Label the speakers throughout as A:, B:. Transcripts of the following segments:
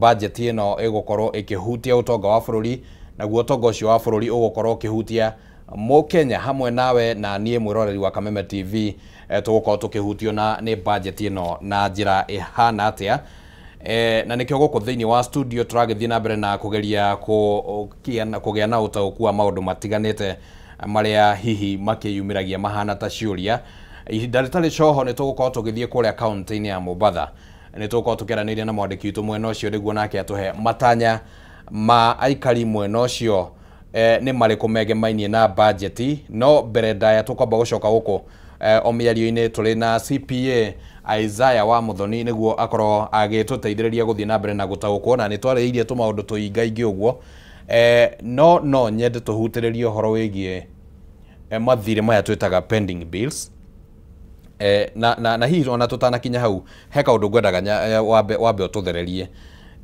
A: Budget ĩno ĩgũkorwo ĩkĩhutia ũtonga wa bũrũri, naguo ũtonga ũcio wa bũrũri ũgũkorwo ũkĩhutia Mũkenya hamwe nawe na niĩ mwĩroreri wa Kameme TV. Tũgũkorwo tũkĩhutio na nĩ budget ĩno na njĩra ĩhana atĩa? Na nĩkĩo gũkũ thĩinĩ wa studio tũragĩthiĩ na mbere na kũgeria kũgĩa na ũtaũku wa maũndũ matiganĩte marĩa hihi makĩyumĩragia mahana ta ciũria. Ihinda rĩtarĩ coho nĩ tũgũkorwo tũgĩthiĩ kũrĩa kaunti-inĩ ya Mombatha. Nĩ tũgũkorwo tũkĩaranĩria na mwandĩki witũ mwena ũcio nĩguo nake atũhe matanya ma aikari mwena ũcio nĩ marĩkũ megemainie na bajeti. No mbere ndaya tũkwamba gũcoka gũkũ o mĩario-inĩ tũrĩ na CPA Isaiah wa Muthoni nĩguo akorwo agĩtũteithĩrĩria gũthiĩ na mbere na gũtaũkwo, na nĩ twarĩrĩirie tũmaũndũ tũingaingĩ ũguo. No nyende tũhutĩrĩrie ũhoro wĩgiĩ mathirĩ maya twĩtaga pending bills. Na hihi ona tũtanakinya hau, he kaũndũ ngwendaga wambe ũtũthererie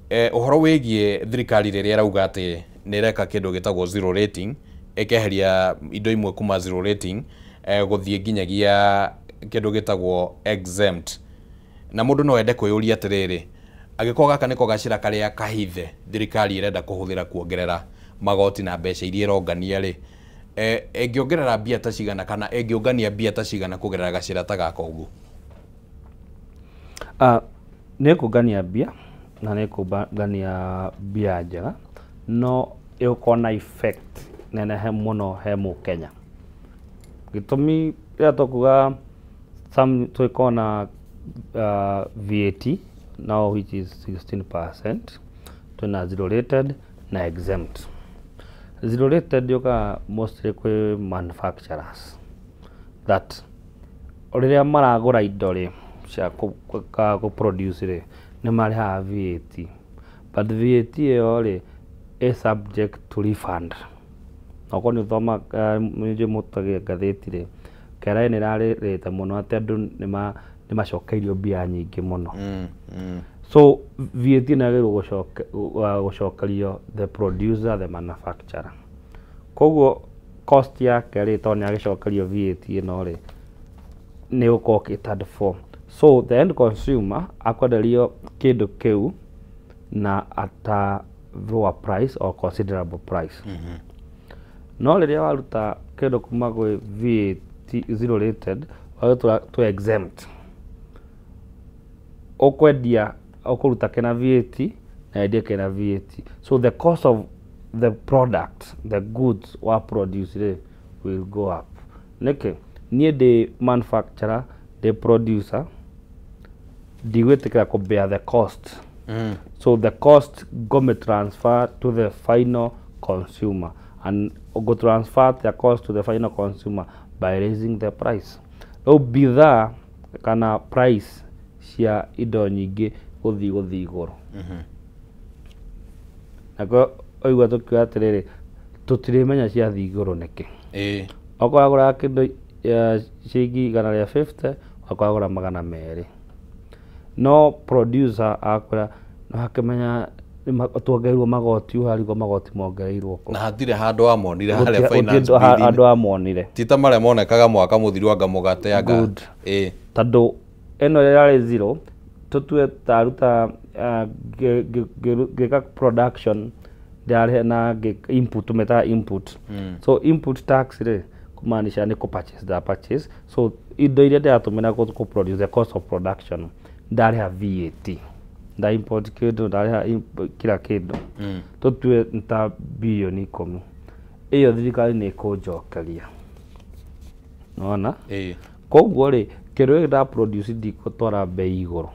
A: ũhoro wĩgiĩ thirikari rĩrĩa ĩrauga atĩ nĩ ĩreka kĩndũ gĩtagwo zero rating, ĩkeheria indo imwe kuma zero rating gũthiĩ nginyagia kĩndũ gĩtagwo exempt. Na mũndũ no ende kwĩyũria atĩrĩrĩ, angĩkorwo gaka nĩko gacĩra karĩa kahithe thirikari ĩrenda kũhũthĩra kuongerera magoti na mbeca iria ĩrongania rĩ, ĩngĩongerera mbia ta cigana kana ĩngĩũngania mbia ta cigana kũgerera gacĩra ta gaka ũguo?
B: Nĩ kũngania mbia na nĩ kũngania mbia njega, no ĩgũkorwo na effect nene he mũno he Mũkenya. Gĩtũmi rĩrĩa tũkuga some tũgĩkorwo na VAT now, which is 16%, twĩna zero rated na exempt. Zero rated yũkaga mostly kwĩ manufacturers that rĩrĩa maragũra indo rĩ cia kũ produce rĩ, nĩ marĩhaga VAT, but VAT ĩyo rĩ ĩ subject to refund. Na okorwo nĩ ũthomaga, nĩ mũtagia ngathĩti rĩ, KRA nĩ ĩrarĩrĩte mũno atĩ andũ nĩ macokeirio mbia nyingĩ mũno. So VAT nĩ yagĩrĩirwo gũcokerio the producer, the manufacturer. Koguo cost yake rĩ, tondũ nĩ agĩcokerio VAT ĩno rĩ, nĩ gũkorwo catered for. So the end consumer akwenderio kĩndũ kĩu na at a lower price or considerable price. No rĩrĩa waruta kĩndũ kuma gwĩ VAT zero rated wagĩtwara to exempt, ũkwendia ũkũruta kĩna VAT na endie kĩna VAT, so the cost of the product, the goods wa produce rĩ, will go up. Nĩkĩ? Niĩ ndĩ manufacturer, ndĩ producer, ndigwĩtĩkĩra kũ bear the cost. So the cost ngũmĩ transfer to the final consumer, and ngũ transfer the cost to the final consumer by raising the price. Rĩu bidhaa kana price cia indo nyingĩ gũthiĩ igũrũ. Nakuo ũigua tũkiuga atĩrĩrĩ, tũtirĩmenya ciathiĩ igũrũ nĩkĩ. Okorwo wagũraga kĩndũ ciringi 150, wakorwo wagũra 200, no producer akwĩra no hakĩmenya tuongereirwo magoti, ũharigwo magoti mongereirwo kũ.
A: Na hatirĩ handũ amonire harĩa
B: Gũtirĩ
A: finance bill-inĩ.
B: Andũ amonire.
A: Ti ta marĩa monekaga mwaka mũthiru, anga mũgate, anga
B: Good. Tondũ ĩno yarĩ zero, tũtue taruta ngĩka production ndarĩha na input, tũmetaga input. So input tax rĩ, kumaanisha nĩ kũ purchase nda purchase, so indo iria ndĩratũmĩra kũ produce, the cost of production, ndarĩha VAT, nda import kĩndũ, ndarĩha kila kĩndũ. Tũtue nĩ ta birioni 10, ĩyo thirikari nĩ ĩkũnjokeria nona. Koguo rĩ, kĩndũ gĩkĩ nda produce ndikũtwara bei igũrũ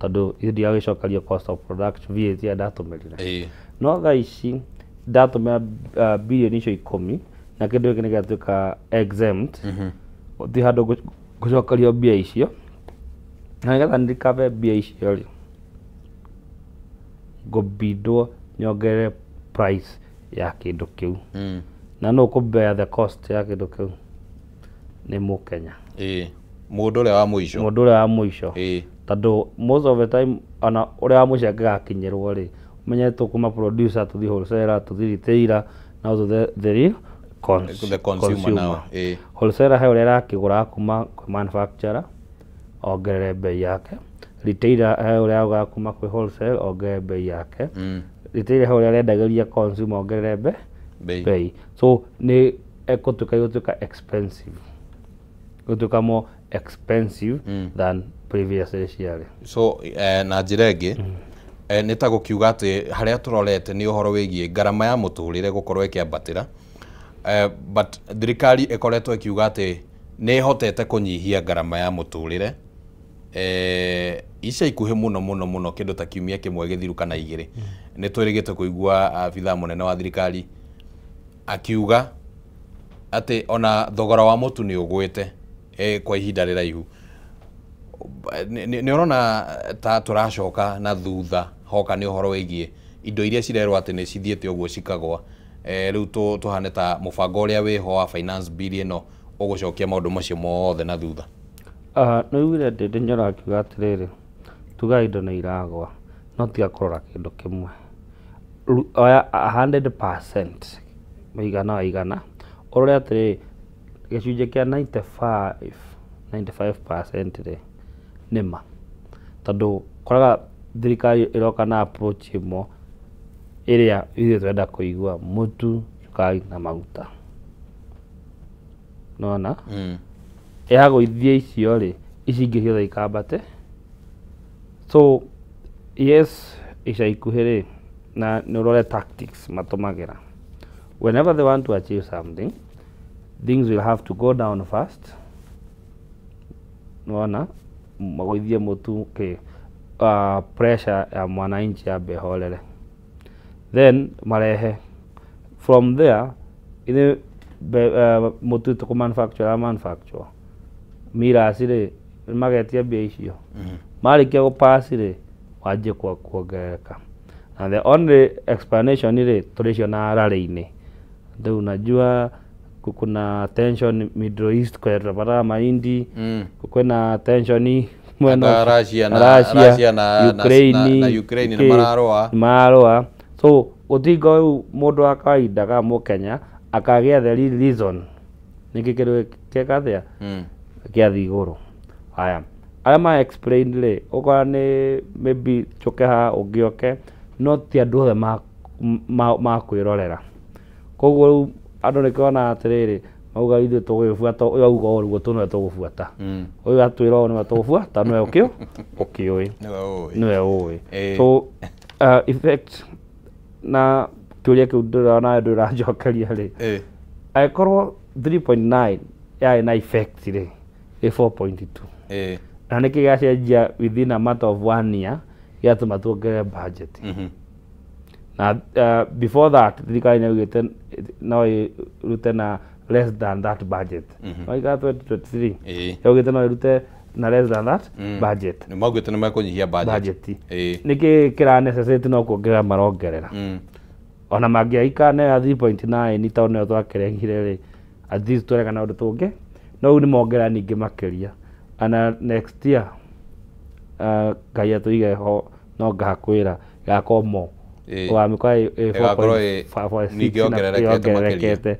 B: tondũ ndigagĩcokerio cost of production, VAT ĩrĩa ndatũmĩrire. No thaa ici ndatũmĩra birioni icio 10 na kĩndũ gĩkĩ nĩ gĩatuĩka exempt, gũtirĩ handũ ngũcokerio mbia icio, na nĩgetha nĩ mbia icio rĩ, ngũbindwo nyongerere price ya kĩndũ kĩu. Na nũ ũkũ bear the cost ya kĩndũ kĩu? Nĩ Mũkenya.
A: Mũndũ ũrĩa wa mũico.
B: Mũndũ ũrĩa wa mũico. Tondũ most of the time ona ũrĩa wa mũico angĩgakinyĩrwo rĩ, ũmenye tũkuma producer tũthiĩ wholesaler, tũthiĩ retailer, now to the real
A: The consumer now.
B: Wholesaler he ũrĩa arakĩgũra kuma kwĩ manufacturer, ongerere bei yake. Retailer he ũrĩa augaga kuma kwĩ wholesale ongerere bei yake. Retailer he ũrĩa arendagĩria consumer ongerere
A: Bei.
B: bei. So nĩ ĩgũtuĩka expensive, ĩgũtuĩka more expensive than previously ciarĩ.
A: So na njĩra ĩngĩ, nĩ ta gũkiuga atĩ harĩa tũrorete nĩ ũhoro wĩgiĩ ngarama ya mũtũrĩre gũkorwo ĩkĩambatĩra, but thirikari ĩkoretwo ĩkiuga atĩ nĩ ĩhotete kũnyihia ngarama ya mũtũrĩre ica ikuhĩ mũno mũno mũno, kĩndũ ta kiumia kĩmwe gĩthiru kana igĩrĩ. Nĩ twĩrĩgĩte kũigua abithaa mũnene wa thirikari akiuga atĩ ona thogora wa mũtu nĩ ũgwĩte kwa ihinda rĩraihu. Nĩ ũrona ta tũracoka na thutha hoka nĩ ũhoro wĩgiĩ indo iria cirerwo atĩ nĩ cithiĩte ũguo cikagwa? Rĩu tũhane ta mũbango ũrĩa wĩho wa finance bill ĩno ũgũcokia maũndũ macio mothe na thutha.
B: Nĩ ũiguire Ndĩndĩ Nyoro akiuga atĩrĩrĩ, tuga indo nĩ iragwa, no tiga kũrora kĩndũ kĩmwe. Oya 100%, mũigana wa 100, ũrore atĩrĩrĩ, gĩcunjĩ kĩa 95% rĩ, nĩma tondũ koraga thirikari ĩroka na approach ĩmwe ĩrĩa ithuĩ tũrenda kũigua, mũtu, cukari na maguta, nona yagũithia icio rĩ, ici ingĩ ciothe ikambate. So yes, ica ikuhĩ rĩ, na nĩ ũrore tactics matũmagĩra whenever they want to achieve something, things will have to go down first. Nĩwona magũithie mũtu kĩ, pressure ya mwananchi yambe ĩhorere, then marehe from there. Ithe mũtu tũkũ manufacture manufacture millers rĩ, magetia mbia icio, marĩkia gũpass rĩ, wanjie kuongerereka. And the only explanation rĩ, tũrĩciona rally-inĩ rĩu. Unajua kuna tension Middle East kwenye tunapata mahindi, kwĩna tension mwena
A: Anga Russia Russia
B: Ukraine,
A: na Ukraine nĩ mararũa.
B: Nĩ mararũa. So gũtinga rĩu mũndũ wa kawaida kana mũkenya akagĩa the real reason nĩkĩ kĩndũ gĩka atĩa gĩathiĩ igũrũ. Haya, arĩa ma explain rĩ, ũkora nĩ maybe njũke haha ũngĩ oke, no ti andũ othe makwĩrorera. Koguo rĩu andũ nĩkĩona atĩrĩrĩ, mauga ithuĩ tũgũgĩbuata ũyũ auga ũũ nĩguo nĩwe tũgũbuata, ũyũ atwĩra ũũ nĩwe tũgũbuata, nĩwe ũkĩũĩ.
A: Nĩwe ũĩ.
B: Nĩwe ũĩ. So effect na kĩũria kĩu ndĩrona ndũranjokeria rĩ, angĩkorwo 3.9 yarĩ na effect rĩ, ĩ 4.2 na nĩkĩ gĩacenjia within a matter of one year gĩatũma tuongerere budget? Na before that thirikari nĩ yaugĩte no ĩrute na less than that budget. No ikara 2023 yaugĩte no ĩrute na less than that budget.
A: Nĩ maugĩte nĩ mekũnyihia budget.
B: Budget nĩkĩ kĩra necessitate no kuongerera marongerera? Ona mangĩaikara nayo ya 3.9 tondũ nĩyo twakĩregire rĩ, at least tũreka na ũndũ tũngĩ, no rĩu nĩ mongerera ningĩ makĩria. Ana next year, Ngai atũige ho, no ngakwĩra ĩgakorwo mo ũgamĩkora ĩ
A: Ĩgakorwo
B: 4.5,
A: ningĩ yongererekete makĩria.
B: Yongererekete.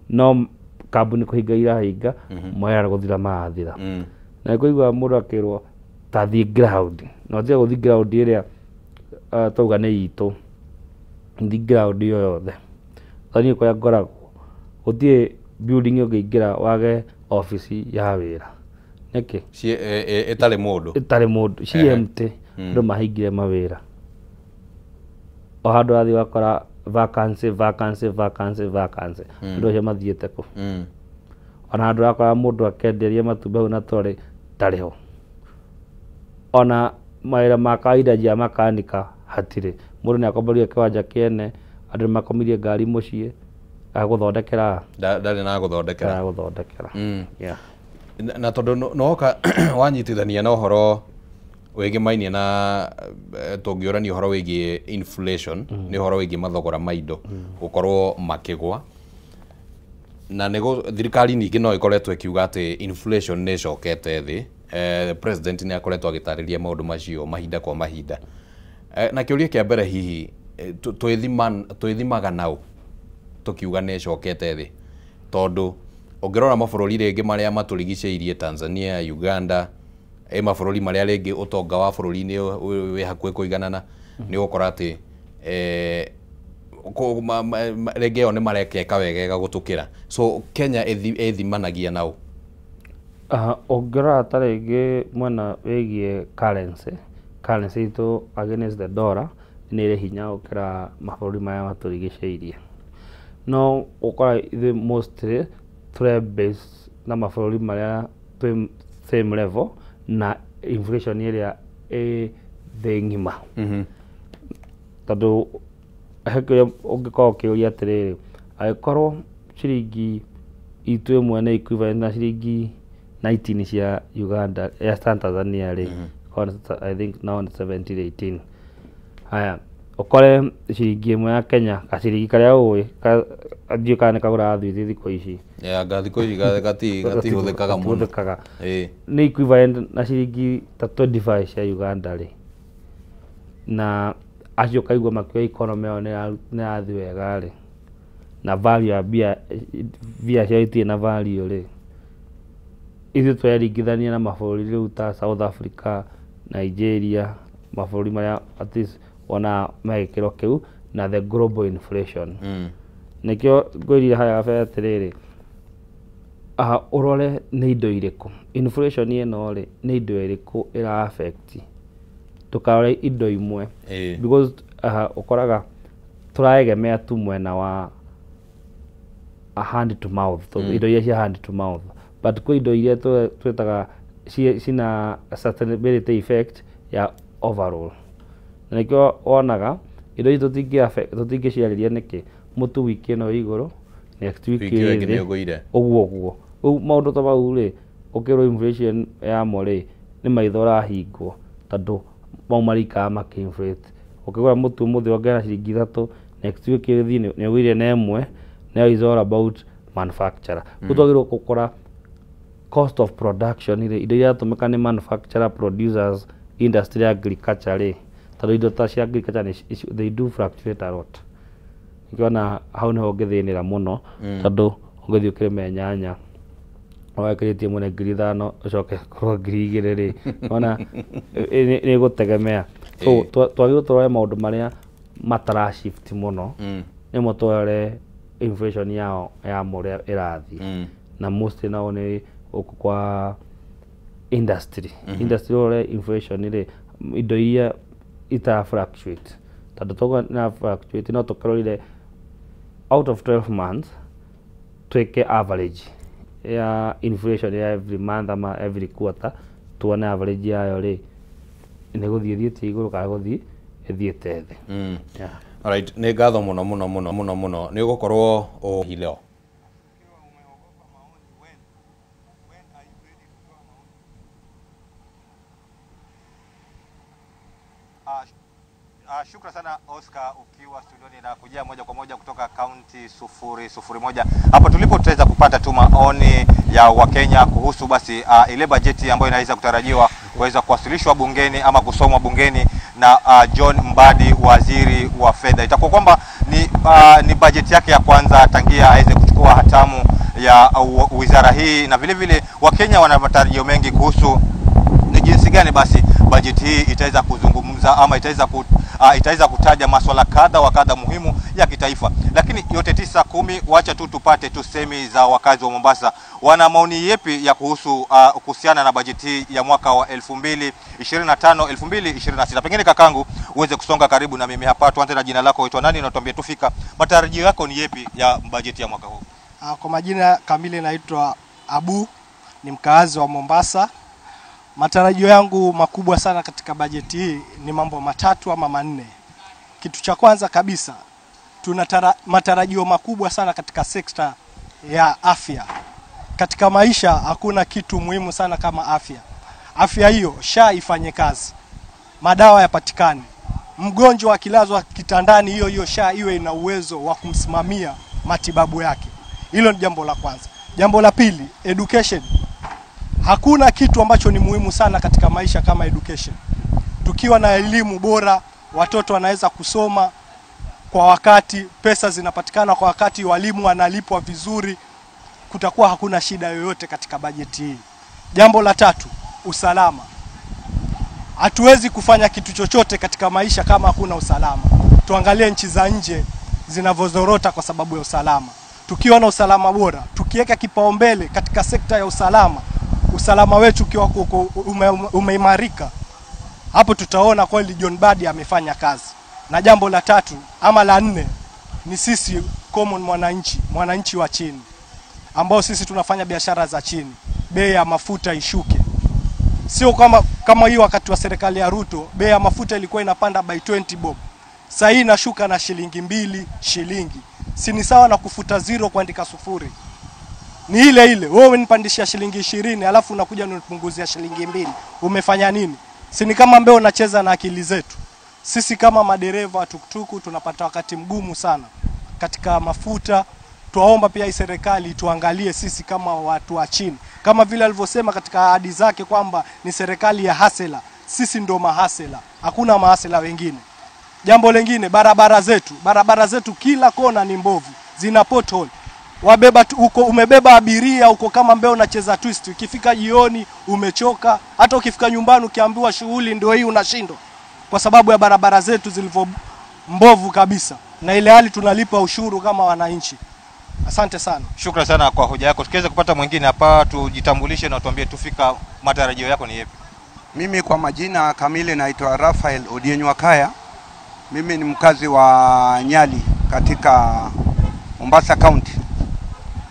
B: No kambuni kũhinga irahinga, mawĩra nĩ gũthira marathira. Na kũigua mũndũ akĩrwo ta thiĩ ground, na ũtige gũthiĩ ground ĩrĩa twauga nĩ itũ, thiĩ ground ĩyo yothe. Ta niĩ kũrĩa ngoragwo gũtirĩ building ũngĩingĩra wage obici ya wĩra. Nĩkĩ?
A: Ĩtarĩ mũndũ.
B: Ĩtarĩ mũndũ, ci empty. Andũ mahingire mawĩra. O handũ wathiĩ ũgakora vacancy, vacancy, vacancy, vacancy. Andũ acio mathiĩte kũ? Ona handũ ũrakora mũndũ akĩenderia matumbĩ hau na trolley ndarĩ ho. Ona mawĩra ma kawaida nja makanika hatirĩ. Mũndũ nĩ akomborire kĩwanja kĩene, andũ nĩ makomirie ngari mũciĩ, agũthondekera.
A: Ndarĩ na gũthondekera.
B: Agũthondekera. Yeah.
A: Na tondũ noka wanyitithania na ũhoro wĩgĩmainie na tũngĩũrania ũhoro wĩgiĩ inflation, nĩ ũhoro wĩgiĩ mathogora ma indo gũkorwo makĩgwa, na nĩgo thirikari ningĩ no ĩkoretwo ĩkiuga atĩ inflation nĩ ĩcokete thĩ. President nĩ akoretwo agĩtarĩria maũndũ macio mahinda kwa mahinda. Na kĩũria kĩa mbere, hihi twĩthimaga naũ tũkiuga nĩ ĩcokete thĩ? Tondũ ũngĩrora mabũrũri rĩngĩ marĩa matũrigicĩirie, Tanzania, Uganda, Mabũrũri marĩa rĩngĩ ũtonga wa bũrũri-inĩ wĩ hakuhĩ kũiganana, nĩ ũgũkora atĩ rĩngĩ ĩyo nĩ marekeka wegega gũtũkĩra. So Kenya ĩthimanagia nao.
B: Ũngĩrora ta rĩngĩ mwena wĩgiĩ currency itũ against the dollar nĩ ĩrĩ hinya gũkĩra mabũrũri marĩa matũrigicĩirie. No ũkora ithuĩ mostly tũre base na mabũrũri marĩa twĩ same level na inflation ĩrĩa ĩ thĩ ng'ima. Tondũ he kĩrĩa ũngĩkorwo ũkĩũria atĩrĩrĩ, angĩkorwo ciringi itũ ĩmwe nĩ equivalent na ciringi 19 cia Uganda ya Tanzania rĩ, I think now 17 18. Haya, ũkore ciringi ĩmwe ya Kenya gaciringi karĩa ũĩ ndiũĩ kana nĩ kagũraga thwiti thikũ ici.
A: Anga thikũ ici gatihũthĩkaga mũno.
B: Gatihũthĩkaga. Nĩ equivalent na ciringi ta 25 cia Uganda rĩ, na acio ũkaigua makiuga economy yao nĩ ĩrathiĩ wega rĩ, na value ya mbia ciao itirĩ na value rĩ, ithuĩ tũreringithania na mabũrũri rĩu ta South Africa, Nigeria, mabũrũri marĩa at least wonaga me gĩkĩro kĩu na the global inflation. Nĩkĩo ngwĩrire harĩa kabere atĩrĩrĩ, ũrore nĩ indo irĩkũ inflation ĩno rĩ, nĩ indo ĩrĩkũ ĩra affect, ndũkarore indo imwe because ũkoraga tũraegemea tu mwena wa hand to mouth, indo iria cia hand to mouth, but kwĩ indo iria twĩtaga cina sustainability effect ya overall. Na nĩkĩo wonaga indo ici tũtingĩciarĩria nĩkĩ, mũtu wiki ĩno ĩ igũrũ, next week
A: Wiki ĩyo
B: ĩ
A: ĩngĩ nĩ
B: thĩ,
A: ũgũire.
B: Ũguo ũguo. Rĩu maũndũ ta mau rĩ, ũkĩrwo inflation yamo rĩ, nĩ maitho ũrahingwo tondũ mau marikara makĩ inflate. Ũkĩgũra mũtu ũmũthĩ wongerera ciringi 3, next week ĩthiĩ nĩ ũgũire na 1, now is all about manufacturer. Rĩu twagĩrĩirwo gũkora cost of production rĩ, indo iria iratũmĩka nĩ manufacturer, producers, industry ya agriculture rĩ, tondũ indo ta cia agriculture nĩ they do fluctuate a lot. Nĩkĩo hau nĩho ũngĩthĩnĩra mũno, tondũ ũngĩthiĩ ũkĩrĩme nyanya ũgekĩrĩtie mwene 5,000 ũcoke korwo 2,000 rĩ, ona nĩ ĩgũtegemea. So twagĩrĩirwo tũrore maũndũ marĩa matara shift mũno, nĩmo tũrore inflation yao ya ũrĩa ĩrathiĩ. Na mostly nao nĩ gũkũ kwa industry. Industry ũrore inflation rĩ, indo iria itara fluctuate, tondũ toguo na fluctuate no tũkĩrorire out of 12 months twĩke average ya inflation ya every month ama every quarter, tuone average yayo rĩ nĩ gũthiĩ ĩthiĩte igũrũ kana gũthiĩ ĩthiĩte thĩ. Yeah.
A: Alright, nĩ ngatho mũno mũno mũno mũno mũno nĩ ũgũkorwo leo.
C: Shukran sana Oscar, ukiwa studioni na kujia moja kwa moja kutoka kaunti 001. Hapa tulipo tutaweza kupata tu maoni ya Wakenya kuhusu basi ile bajeti ambayo inaweza kutarajiwa kuweza kuwasilishwa bungeni ama kusomwa bungeni na John Mbadi, waziri wa fedha. Itakuwa kwamba ni bajeti yake ya kwanza tangia aweze kuchukua hatamu ya wizara hii, na vile vile Wakenya wana matarajio mengi kuhusu ni jinsi gani basi bajeti hii itaweza kuzungumza ama itaweza kutaja masuala kadha wa kadha muhimu ya kitaifa. Lakini yote 9 10, wacha tu tupate tu semi za wakazi wa Mombasa. Wana maoni yepi ya kuhusu kuhusiana na bajeti hii ya mwaka wa 2025 2026? Pengine kakangu uweze kusonga karibu na mimi hapa. Tuanze na jina lako, uitwa nani na tuambie tufika matarajio yako ni yepi ya bajeti ya mwaka huu?
D: Kwa majina kamili naitwa Abu, ni mkaazi wa Mombasa. Matarajio yangu makubwa sana katika bajeti hii ni mambo matatu ama manne. Kitu cha kwanza kabisa, tuna matarajio makubwa sana katika sekta ya afya. Katika maisha hakuna kitu muhimu sana kama afya. Afya hiyo SHA ifanye kazi, madawa yapatikane, mgonjwa akilazwa kitandani hiyo hiyo SHA iwe ina uwezo wa kumsimamia matibabu yake. Hilo ni jambo la kwanza. Jambo la pili, education. Hakuna kitu ambacho ni muhimu sana katika maisha kama education. Tukiwa na elimu bora, watoto wanaweza kusoma kwa wakati, pesa zinapatikana kwa wakati, walimu wanalipwa vizuri, kutakuwa hakuna shida yoyote katika bajeti hii. Jambo la tatu, usalama. Hatuwezi kufanya kitu chochote katika maisha kama hakuna usalama. Tuangalie nchi za nje zinavyozorota kwa sababu ya usalama. Tukiwa na usalama bora, tukiweka kipaumbele katika sekta ya usalama, usalama wetu ukiwa umeimarika, hapo tutaona kweli John Mbadi amefanya kazi. Na jambo la tatu ama la nne ni sisi common mwananchi, mwananchi wa chini, ambao sisi tunafanya biashara za chini, bei ya mafuta ishuke. Sio kama hii wakati wa serikali ya Ruto, bei ya mafuta ilikuwa inapanda by 20 bob. Sasa hii inashuka na shilingi 2 shilingi. Si ni sawa na kufuta 0 kuandika 0. Ni ile ile. Wewe umenipandishia shilingi 20 alafu unakuja unanipunguzia shilingi 2. Umefanya nini? Si ni kama mbeo unacheza na akili zetu. Sisi kama madereva wa tuktuku tunapata wakati mgumu sana katika mafuta. Tuwaomba pia hii serikali tuangalie sisi kama watu wa chini. Kama vile alivyosema katika ahadi zake kwamba ni serikali ya hasela. Sisi ndo mahasela. Hakuna mahasela wengine. Jambo lingine, barabara zetu. Barabara zetu kila kona ni mbovu. Zina pothole. Wabeba uko umebeba abiria uko kama mbeo unacheza twist. Ukifika jioni umechoka, hata ukifika nyumbani ukiambiwa shughuli ndio hii unashindwa. Kwa sababu ya barabara zetu zilivyo mbovu kabisa. Na ile hali tunalipa ushuru kama wananchi. Asante sana.
C: Shukrani sana kwa hoja yako. Tukiweza kupata mwingine hapa, tujitambulishe na tuambie tufika matarajio yako ni yapi.
E: Mimi kwa majina kamili naitwa Rafael Odienyo Kaya. Mimi ni mkazi wa Nyali katika Mombasa County.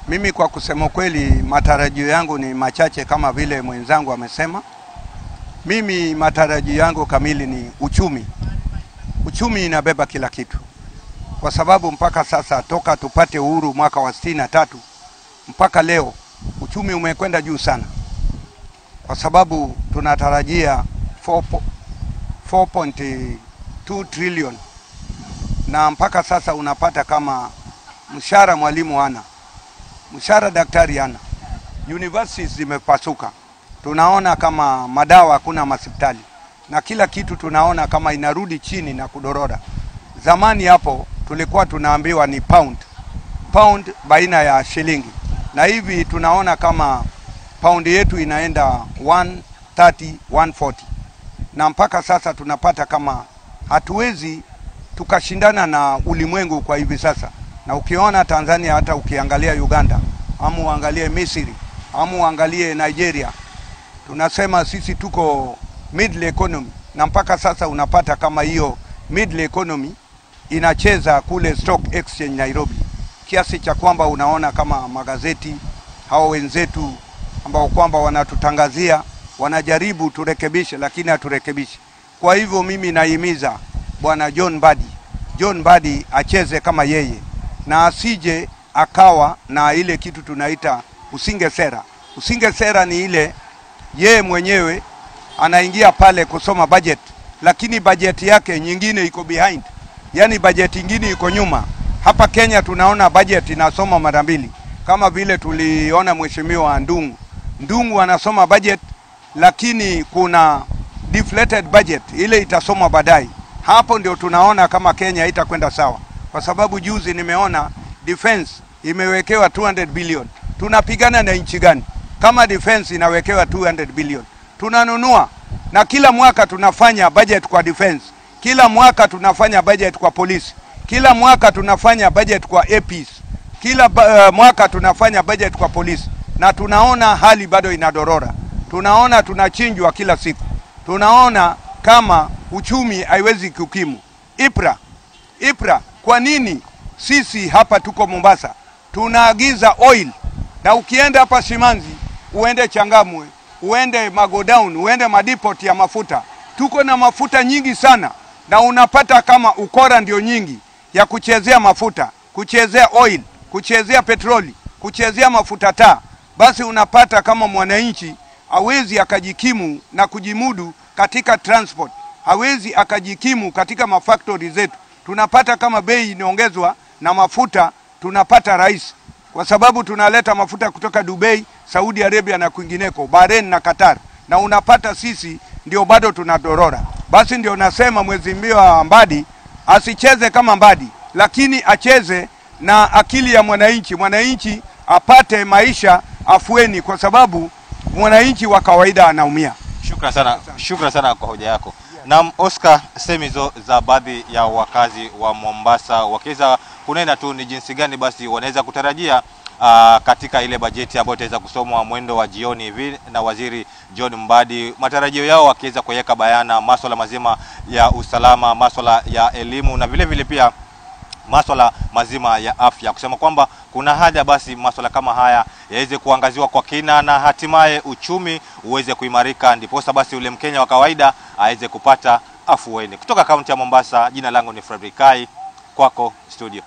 E: Mimi kwa kusema kweli matarajio yangu ni machache kama vile mwenzangu amesema. Mimi matarajio yangu kamili ni uchumi. Uchumi inabeba kila kitu. Kwa sababu mpaka sasa toka tupate uhuru mwaka wa 63 mpaka leo uchumi umekwenda juu sana. Kwa sababu tunatarajia 4.2 trillion na mpaka sasa unapata kama mshahara mwalimu hana, mshahara daktari hana, universities zimepasuka, tunaona kama madawa hakuna hospitali, na kila kitu tunaona kama inarudi chini na kudorora. Zamani hapo tulikuwa tunaambiwa ni pound baina ya shilingi, na hivi tunaona kama pound yetu inaenda 130 140, na mpaka sasa tunapata kama hatuwezi tukashindana na ulimwengu kwa hivi sasa. Na ukiona Tanzania, hata ukiangalia Uganda, ama uangalie Misri, ama uangalie Nigeria, tunasema sisi tuko middle economy, na mpaka sasa unapata kama hiyo middle economy inacheza kule Stock Exchange Nairobi, kiasi cha kwamba unaona kama magazeti hao wenzetu ambao kwamba wanatutangazia wanajaribu turekebishe, lakini haturekebishi. Kwa hivyo mimi nahimiza Bwana John Mbadi, John Mbadi acheze kama yeye na asije akawa na ile kitu tunaita usinge sera. Usinge sera ni ile yeye mwenyewe anaingia pale kusoma budget, lakini budget yake nyingine iko behind, yani budget nyingine iko nyuma. Hapa Kenya tunaona budget inasoma mara mbili, kama vile tuliona Mheshimiwa Ndungu. Ndungu anasoma budget, lakini kuna deflated budget ile itasoma baadaye. Hapo ndio tunaona kama Kenya itakwenda sawa, kwa sababu juzi nimeona defense imewekewa 200 billion. Tunapigana na nchi gani kama defense inawekewa 200 billion? Tunanunua, na kila mwaka tunafanya budget kwa defense, kila mwaka tunafanya budget kwa polisi, kila mwaka tunafanya budget kwa APs, kila mwaka tunafanya budget kwa polisi, na tunaona hali bado inadorora. Tunaona tunachinjwa kila siku. Tunaona kama uchumi haiwezi kukimu. IPRA, kwa nini sisi hapa tuko Mombasa tunaagiza oil, na ukienda hapa Shimanzi, uende Changamwe, uende Magodown, uende madepot ya mafuta, tuko na mafuta nyingi sana, na unapata kama ukora ndio nyingi ya kuchezea mafuta, kuchezea oil, kuchezea petroli, kuchezea mafuta taa. Basi unapata kama mwananchi hawezi akajikimu na kujimudu katika transport, hawezi akajikimu katika mafactory zetu. Tunapata kama bei inaongezwa na mafuta tunapata rahisi, kwa sababu tunaleta mafuta kutoka Dubai, Saudi Arabia na kwingineko, Bahrain na Qatar, na unapata sisi ndio bado tunadorora. Basi ndio nasema Mheshimiwa Mbadi asicheze kama Mbadi, lakini acheze na akili ya mwananchi. Mwananchi apate maisha afueni, kwa sababu mwananchi wa kawaida anaumia.
C: Shukran sana, shukran sana kwa hoja yako. Naam, Oscar, sehemu hizo za baadhi ya wakazi wa Mombasa wakiweza kunena tu ni jinsi gani basi wanaweza kutarajia katika ile bajeti ambayo itaweza kusomwa mwendo wa jioni hivi na Waziri John Mbadi, matarajio yao wakiweza kuweka bayana masuala mazima ya usalama, masuala ya elimu na vile vile pia masuala mazima ya afya, kusema kwamba kuna haja basi masuala kama haya yaweze kuangaziwa kwa kina na hatimaye uchumi uweze kuimarika, ndiposa basi ule Mkenya wa kawaida aweze kupata afueni. Kutoka kaunti ya Mombasa, jina langu ni Fredrick Kai, kwako studio.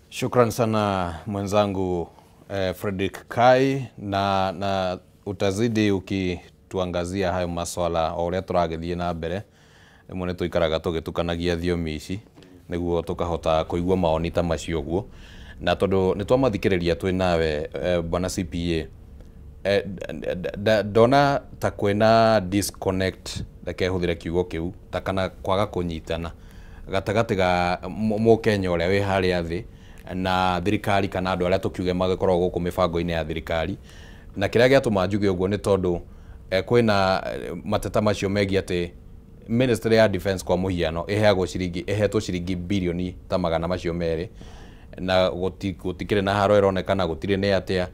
A: Shukran sana mwenzangu Fredrick Kai, na utazidi ukituangazia hayo maswala o uria turagithie na mbere. Rĩmwe nĩ tũikaraga tũgĩtukanagia thiomi ici nĩguo tũkahota kũigua maoni ta macio ũguo, na tondũ nĩ twamathikĩrĩria twĩ nawe bwana CPA, ndona ta kwĩna disconnect, reke hũthĩre kiugo kĩu, ta kana kwaga kũnyitana gatagatĩ ga mũkenya ũrĩa wĩ harĩa thĩ na thirikari kana andũ arĩa tũkiuge magĩkoragwo gũkũ mĩbango-inĩ ya thirikari. Na kĩrĩa gĩatũma njuge ũguo nĩ tondũ kwĩna mateta macio megiĩ atĩ Ministry ya Defense kwa mũhiano ĩheagwo ciringi, ĩhetwo ciringi bilioni ta magana macio merĩ, na gũtikĩrĩ na haro ĩronekana, gũtirĩ nĩ atĩa.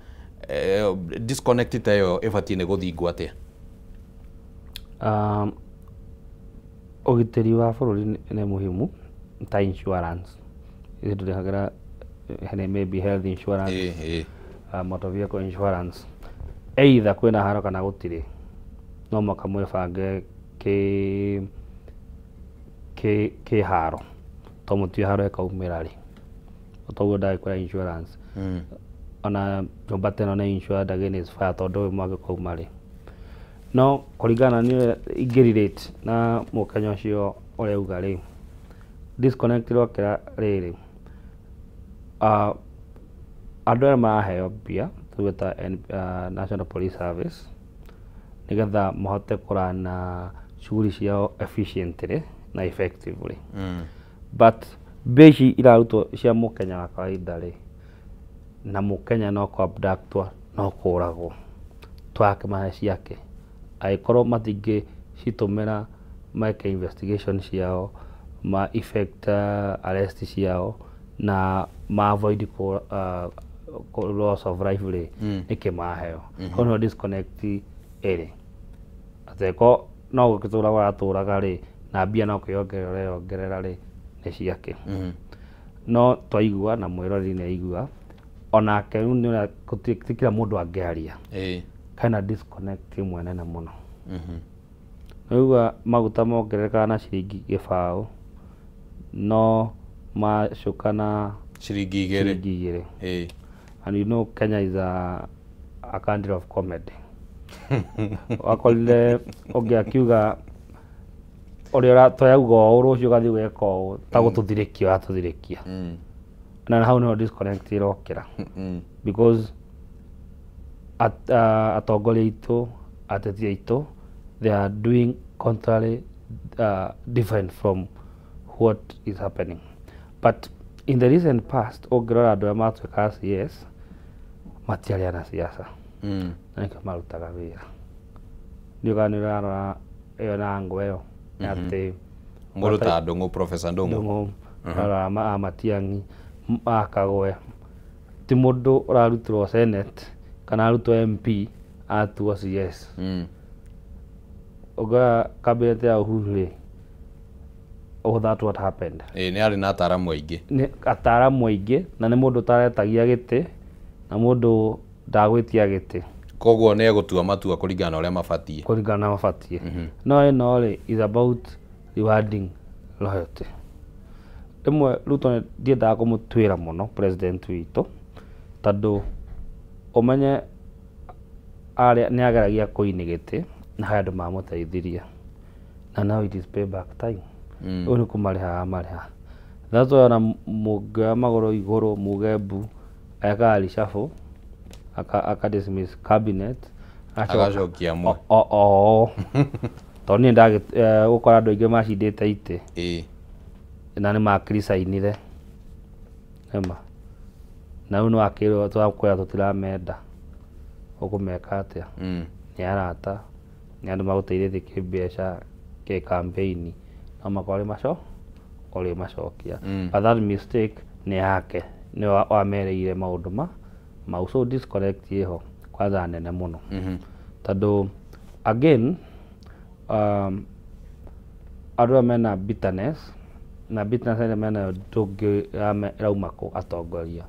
A: Disconnect ta ĩyo ĩbatiĩ nĩ gũthingwo atĩa?
B: Ũgitĩri wa bũrũri nĩ muhimu ta insurance ithuĩ tũrĩhagĩra maybe health insurance, motor vehicle insurance, either kwĩna haro kana gũtirĩ, no mũhaka mwĩbange kĩ haro, to mũtue haro ĩkaumĩra rĩ, toguo ndagĩkora insurance. Ona nyũmba ta ĩno nĩ insured against fire tondũ ũyũ mwaki ũkauma rĩ. No kũringana na niĩ ingĩ-relate na mũkenya ũcio ũrauga rĩ, disconnect ĩrokĩra rĩrĩ, andũ aya maraheo mbia tuge ta National Police Service nĩgetha mahote kũrana shughuli ciao efficiently na effectively. But mbia ici irarutwo cia mũkenya wa kawaida rĩ, na mũkenya no kũ-abductwo, no kũragwo, twakĩmahe ciake, angĩkorwo matingĩcitũmĩra meke investigation ciao, ma effect arrest ciao na ma avoid loss of life rĩ, nĩkĩ maheo? Hau nĩho disconnect ĩrĩ, atĩ no gũgĩtũra ũratũraga rĩ, na mbia no kwĩyongerera ũreyongerera rĩ, nĩ ciake. No twaigua na mwĩroreri nĩ aigua onake rĩu nĩ ũrĩa ti kila mũndũ angĩaria, hena disconnect ĩmwe nene mũno. Nĩwaigua maguta mongererekaga na ciringi gĩbaũ, no macuka na
A: ciringi igĩrĩ.
B: Ciringi igĩrĩ. And you know Kenya is a country of comedy. Wakorire ũngĩ akiuga ũrĩa twauga ũũ rũciũ ũgathiĩ ũgeka ũũ, ta gũtũthirĩkia ũratũthirĩkia. Na hau nĩho disconnect ĩrokĩra. Because atongoria aitũ, ateti aitũ, they are doing contrary, different from what is happening. But in the recent past, ũngĩrora andũ arĩa matuĩkaga CS matiarĩ ana siasa. Na nĩkĩo marutaga wĩra. Ndiũĩ kana nĩ ũrarora ĩyo na angle ĩyo atĩ
A: Mũndũ ta Ndung'u, Professor Ndung'u.
B: Ndung'u, ũrarora Matiang'i, Kagwe, ti mũndũ ũrarutirwo Senate kana arutwo MP atuo CS. Ũngĩrora cabinet ya Uhuru rĩ, oh, that what happened.
A: Nĩ arĩ na ataaramu aingĩ.
B: Nĩ ataaramu aingĩ na nĩ mũndũ ũtaretagia gĩtĩ na mũndũ ndagwĩtia gĩtĩ.
A: Koguo nĩ egũtua matua kũringana na ũrĩa mabatiĩ.
B: Kũringana na mabatiĩ. No ĩno rĩ is about rewarding loyalty. Rĩmwe Ruto ndiendaga kũmũtuĩra mũno president witũ tondũ ũmenye nĩ ageragia kũini gĩtĩ na harĩ andũ mamũteithirie, na now it is payback time. Ũyũ nĩ kũmarĩha aramarĩha. That's why ona mũngĩoya magũrũ igũrũ muge mbu ekaga reshuffle, aka dismiss cabinet,
A: agacokia amwe.
B: O tondũ niĩ ndagũkora andũ aingĩ macindĩte itĩ na nĩ makiricainire nĩma, na rĩu nĩwakĩrwo twakwĩra tũtiramenda, ũkũmeka atĩa? Nĩ arata, nĩ andũ magũteithĩtie kĩmbeca, kĩ campaign, no makorwo arĩ ũrĩ macokia. But that mistake nĩ yake, nĩ wamereire maũndũ ma mau. So disconnect ĩho kwanza nene mũno, tondũ again andũ aya mena bitterness, na bitterness ĩrĩa menayo ndũngĩ ĩrauma kũ atongoria.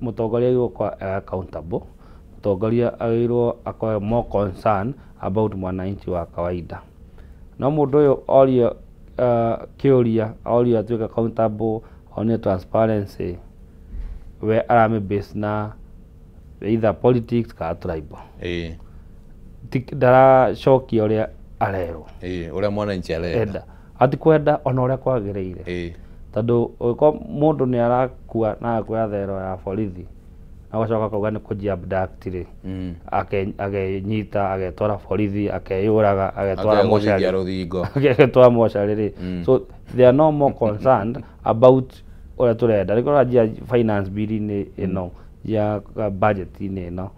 B: Mũtongoria agĩrĩirwo gũkorwo e accountable, mũtongoria agĩrĩirwo akorwo more concern about mwananchi wa kawaida. No mũndũ ũyũ orio kĩũria, orio atuĩke accountable, onio transparency, we aramĩ base na either politics kana tribal. Ndaracokia ũrĩa arerwo.
A: Ĩĩ, ũrĩa mwananchi arenda.
B: Enda atikwenda ona ũrĩa kwagĩrĩire, tondũ ũngĩkorwo mũndũ nĩ arakua na agakuoya thero ya borithi na ũgacoka akauga nĩ kũji abduct rĩ, akenyita, agetwara borithi, akeyũraga, agetwara
A: akegũthithia
B: mocarĩ,
A: rũthingo,
B: agetwara mocarĩ rĩ. So they are no more concerned about ũrĩa tũrenda. Rĩngĩ ũranjia finance bill-inĩ ĩno ya budget-inĩ ĩno,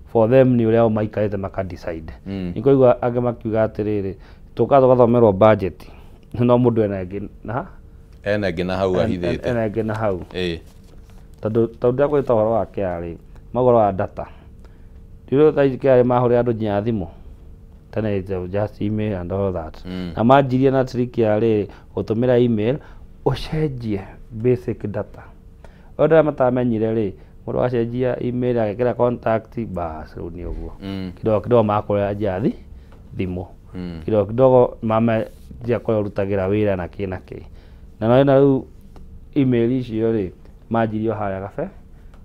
B: for them nĩ ũrĩa o maikarĩte maka decide. Nĩkũigua angĩ makiuga atĩrĩrĩ, tũkaga tũgathomerwo budget, no mũndũ ena ĩngĩ na
A: ena ĩngĩ na hau ahithĩte.
B: Ena ĩngĩ na hau, tondũ ndĩrakwĩta ũhoro wa KRA, ũhoro wa data. Ndiũĩ thaa ici KRA mahũrĩra andũ nginya thimũ. Tene it was just email and all that. Na manjirie na trick ya rĩrĩ, gũtũmĩra email ũcenjie basic data. Andũ arĩa matamenyire rĩ, mũndũ acenjia email agekĩra contact, bas, rĩu nĩ ũguo. Kidogo kidogo makũrĩra njia thimũ. Kidogo kidogo mamenjia kũrĩa ũrutagĩra wĩra na kĩ na kĩ. Na no rĩu email icio rĩ, manjirie o harĩa gabe,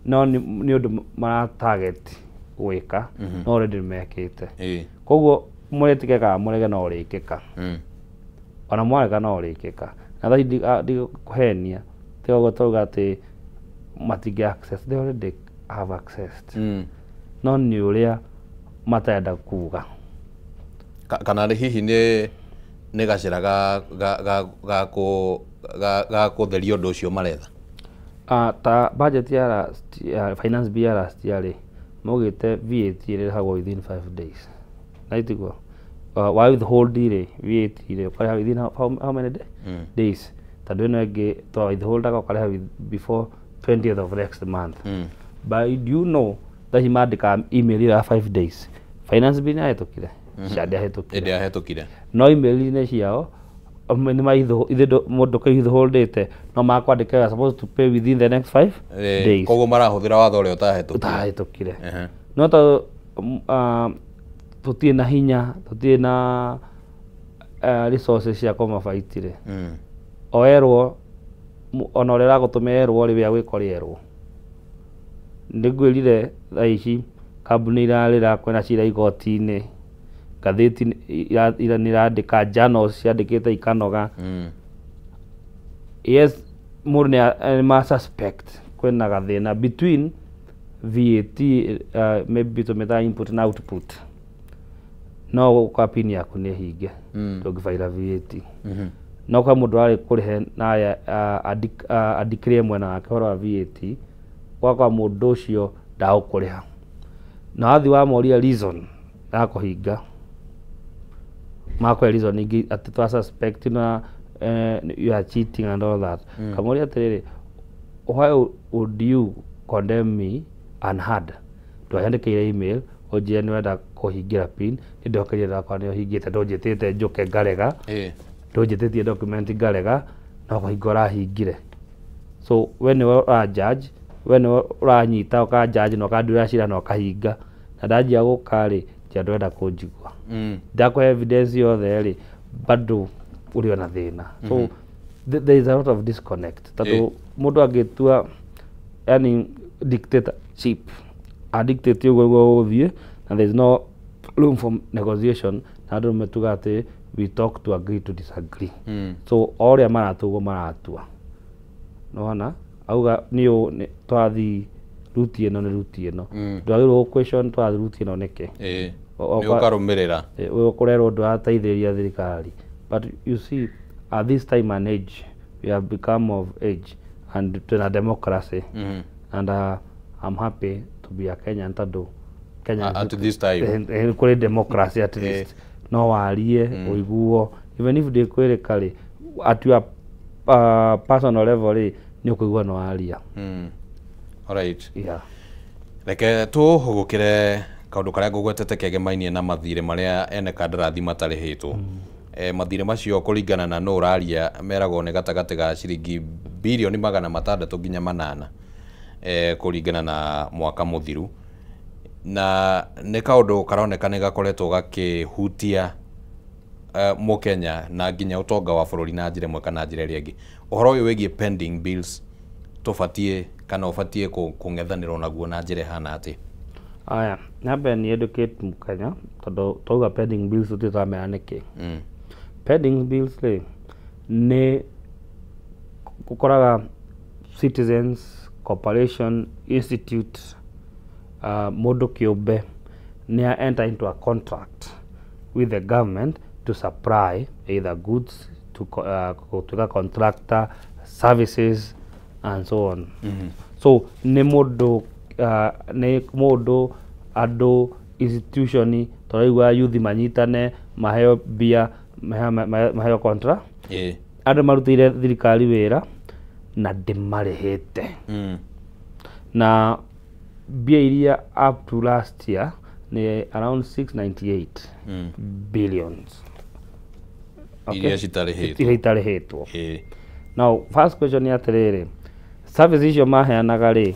B: no nĩ ũndũ mara target gwĩka, no already nĩmekĩte. Koguo mũrĩtĩke kana mũrege no ũrĩkĩka. Ona mwarega no ũrĩkĩka. Na thaa ici ndigũkũhenia, tiga ũguo tauga atĩ matingĩ access, they already have accessed. No nĩ ũrĩa matarenda kuga.
A: Kana nĩ hihi nĩ gacĩra ga kũtheria ũndũ ũcio maretha?
B: Ta budget ya last ya finance bill ya last year rĩ, maugĩte VAT ĩrĩhagwo within 5 days, na itiguo wa withhold rĩ, VAT rĩ, ũkarĩha within how many days? Tondũ ĩno ĩngĩ twa withholdaga ũkarĩha before 20th of next month. But do you know thaa ici mandĩkaga email ĩyo ya 5 days? Finance bill nĩyahĩtũkire, cia ndĩahĩtũkire.
A: Ĩndĩ yahĩtũkire.
B: No email-inĩ ciao nĩ ma ithuĩ mũndũ withholdĩte no makwandĩka you are supposed to pay within the next 5 days.
A: Koguo marahũthĩra watho ũrĩa ũtahĩtũkire.
B: Ũtahĩtũkire. No tondũ tũtirĩ na hinya, tũtirĩ na resources cia kũmabaiti rĩ, o erwo ona ũrĩa ũragũtũmĩra erwo rĩ, wĩa gwĩka ũrĩa erwo. Nĩngwĩrire thaa ici kambuni irarĩra, kwĩna cira igoti-inĩ, ngathĩti nĩirandĩka, journals ciandĩkĩte ikanoga. Yes, mũndũ nĩ ma suspect kwĩna gathĩna between VAT, maybe tũmĩtaga input na output. No gũka pin yaku nĩ hinge, ndũngĩbaira VAT. No kwa mũndũ warĩ kũrĩhe na andĩkĩre mwena wake ũhoro wa VAT, gwakwa mũndũ ũcio ndagũkũrĩha, na wathiĩ wamoria reason ya kũhinga, makũhe reason ingĩ atĩ twa suspect na you are cheating and all that. Kamoria atĩrĩrĩ, why would you condemn me unheard? Ndwanyandĩkĩire email ũnjĩre nĩ ũrenda kũhingĩra pin, nĩ ndokerire ndakora nĩ ũhingĩte, ndũnjĩtĩte njũke ngarega, ndũnjĩtĩtie document ngarega, no kũhinga ũrahingire. So we nĩwe ũra judge, we nĩwe ũranyita ũka judge na ũkanduĩra cira na ũkahinga, na ndanjia gũka rĩ, njĩra ndũrenda kũnjigua. Ndakũhe evidence yothe rĩ, bado ũrĩ ona thĩna. So there is a lot of disconnect, tondũ mũndũ angĩtua yani dictatorship, adictate ũguo nĩguo gũgũthiĩ, na there is no room for negotiation, na andũ metuga atĩ we talk to agree to disagree. So o ũrĩa maratua ũguo maratua, nĩwona auga nĩ ũũ twathiĩ route ĩno, nĩ route ĩno. Ndwagĩrĩirwo gũ question twathiĩ route ĩno nĩkĩ.
A: Nĩ ũkarũmĩrĩra.
B: Ũrerwo ndũrateithĩrĩria thirikari, but you see, at this time and age we have become of age and twĩna democracy, and I'm happy to be a Kenyan tondũ Kenya
A: At this time.
B: Kũrĩ democracy at least no warie ũiguo, even if ndĩkwĩrĩka rĩ, at your personal level rĩ, nĩ ũkũigua no waria.
A: Alright.
B: Yeah.
A: Reke tũhũgũkĩre kaũndũ karĩa ngũgwetete kegemainie na mathirĩ marĩa ene kandarathi matarĩhĩtwo. Mathirĩ macio kũringana na nũ ũraria meragwo nĩ gatagatĩ ga ciringi birioni 600 nginya 800 kũringana na mwaka mũthiru, na nĩ kaũndũ karoneka nĩ gakoretwo gakĩhutia mũkenya na nginya ũtonga wa bũrũri na njĩra ĩmwe kana njĩra ĩrĩa ĩngĩ. Ũhoro ũyũ wĩgiĩ pending bills tũbatiĩ kana ũbatiĩ kũng'ethanĩrwo naguo na njĩra ĩhana atĩa?
B: Aya, nyambe ni educate Mũkenya, tondũ twauga pending bills tũtirĩ tũramenya nĩkĩ. Pending bills rĩ, nĩ ũkoraga citizens, corporation, institute, mũndũ kĩũmbe nĩ enter into a contract with the government to supply either goods to gũtuĩka contractor, services and so on. So nĩ mũndũ nĩ mũndũ, andũ, institution, tũraigua youth manyitane maheo mbia, maheo contract, andũ marutĩire thirikari wĩra na ndĩmarĩhĩte. Na mbia iria up to last year nĩ around 698 billions.
A: Iria citarĩhĩtwo.
B: Iria itarĩhĩtwo. Now first question nĩ atĩrĩrĩ, service icio maheanaga rĩ,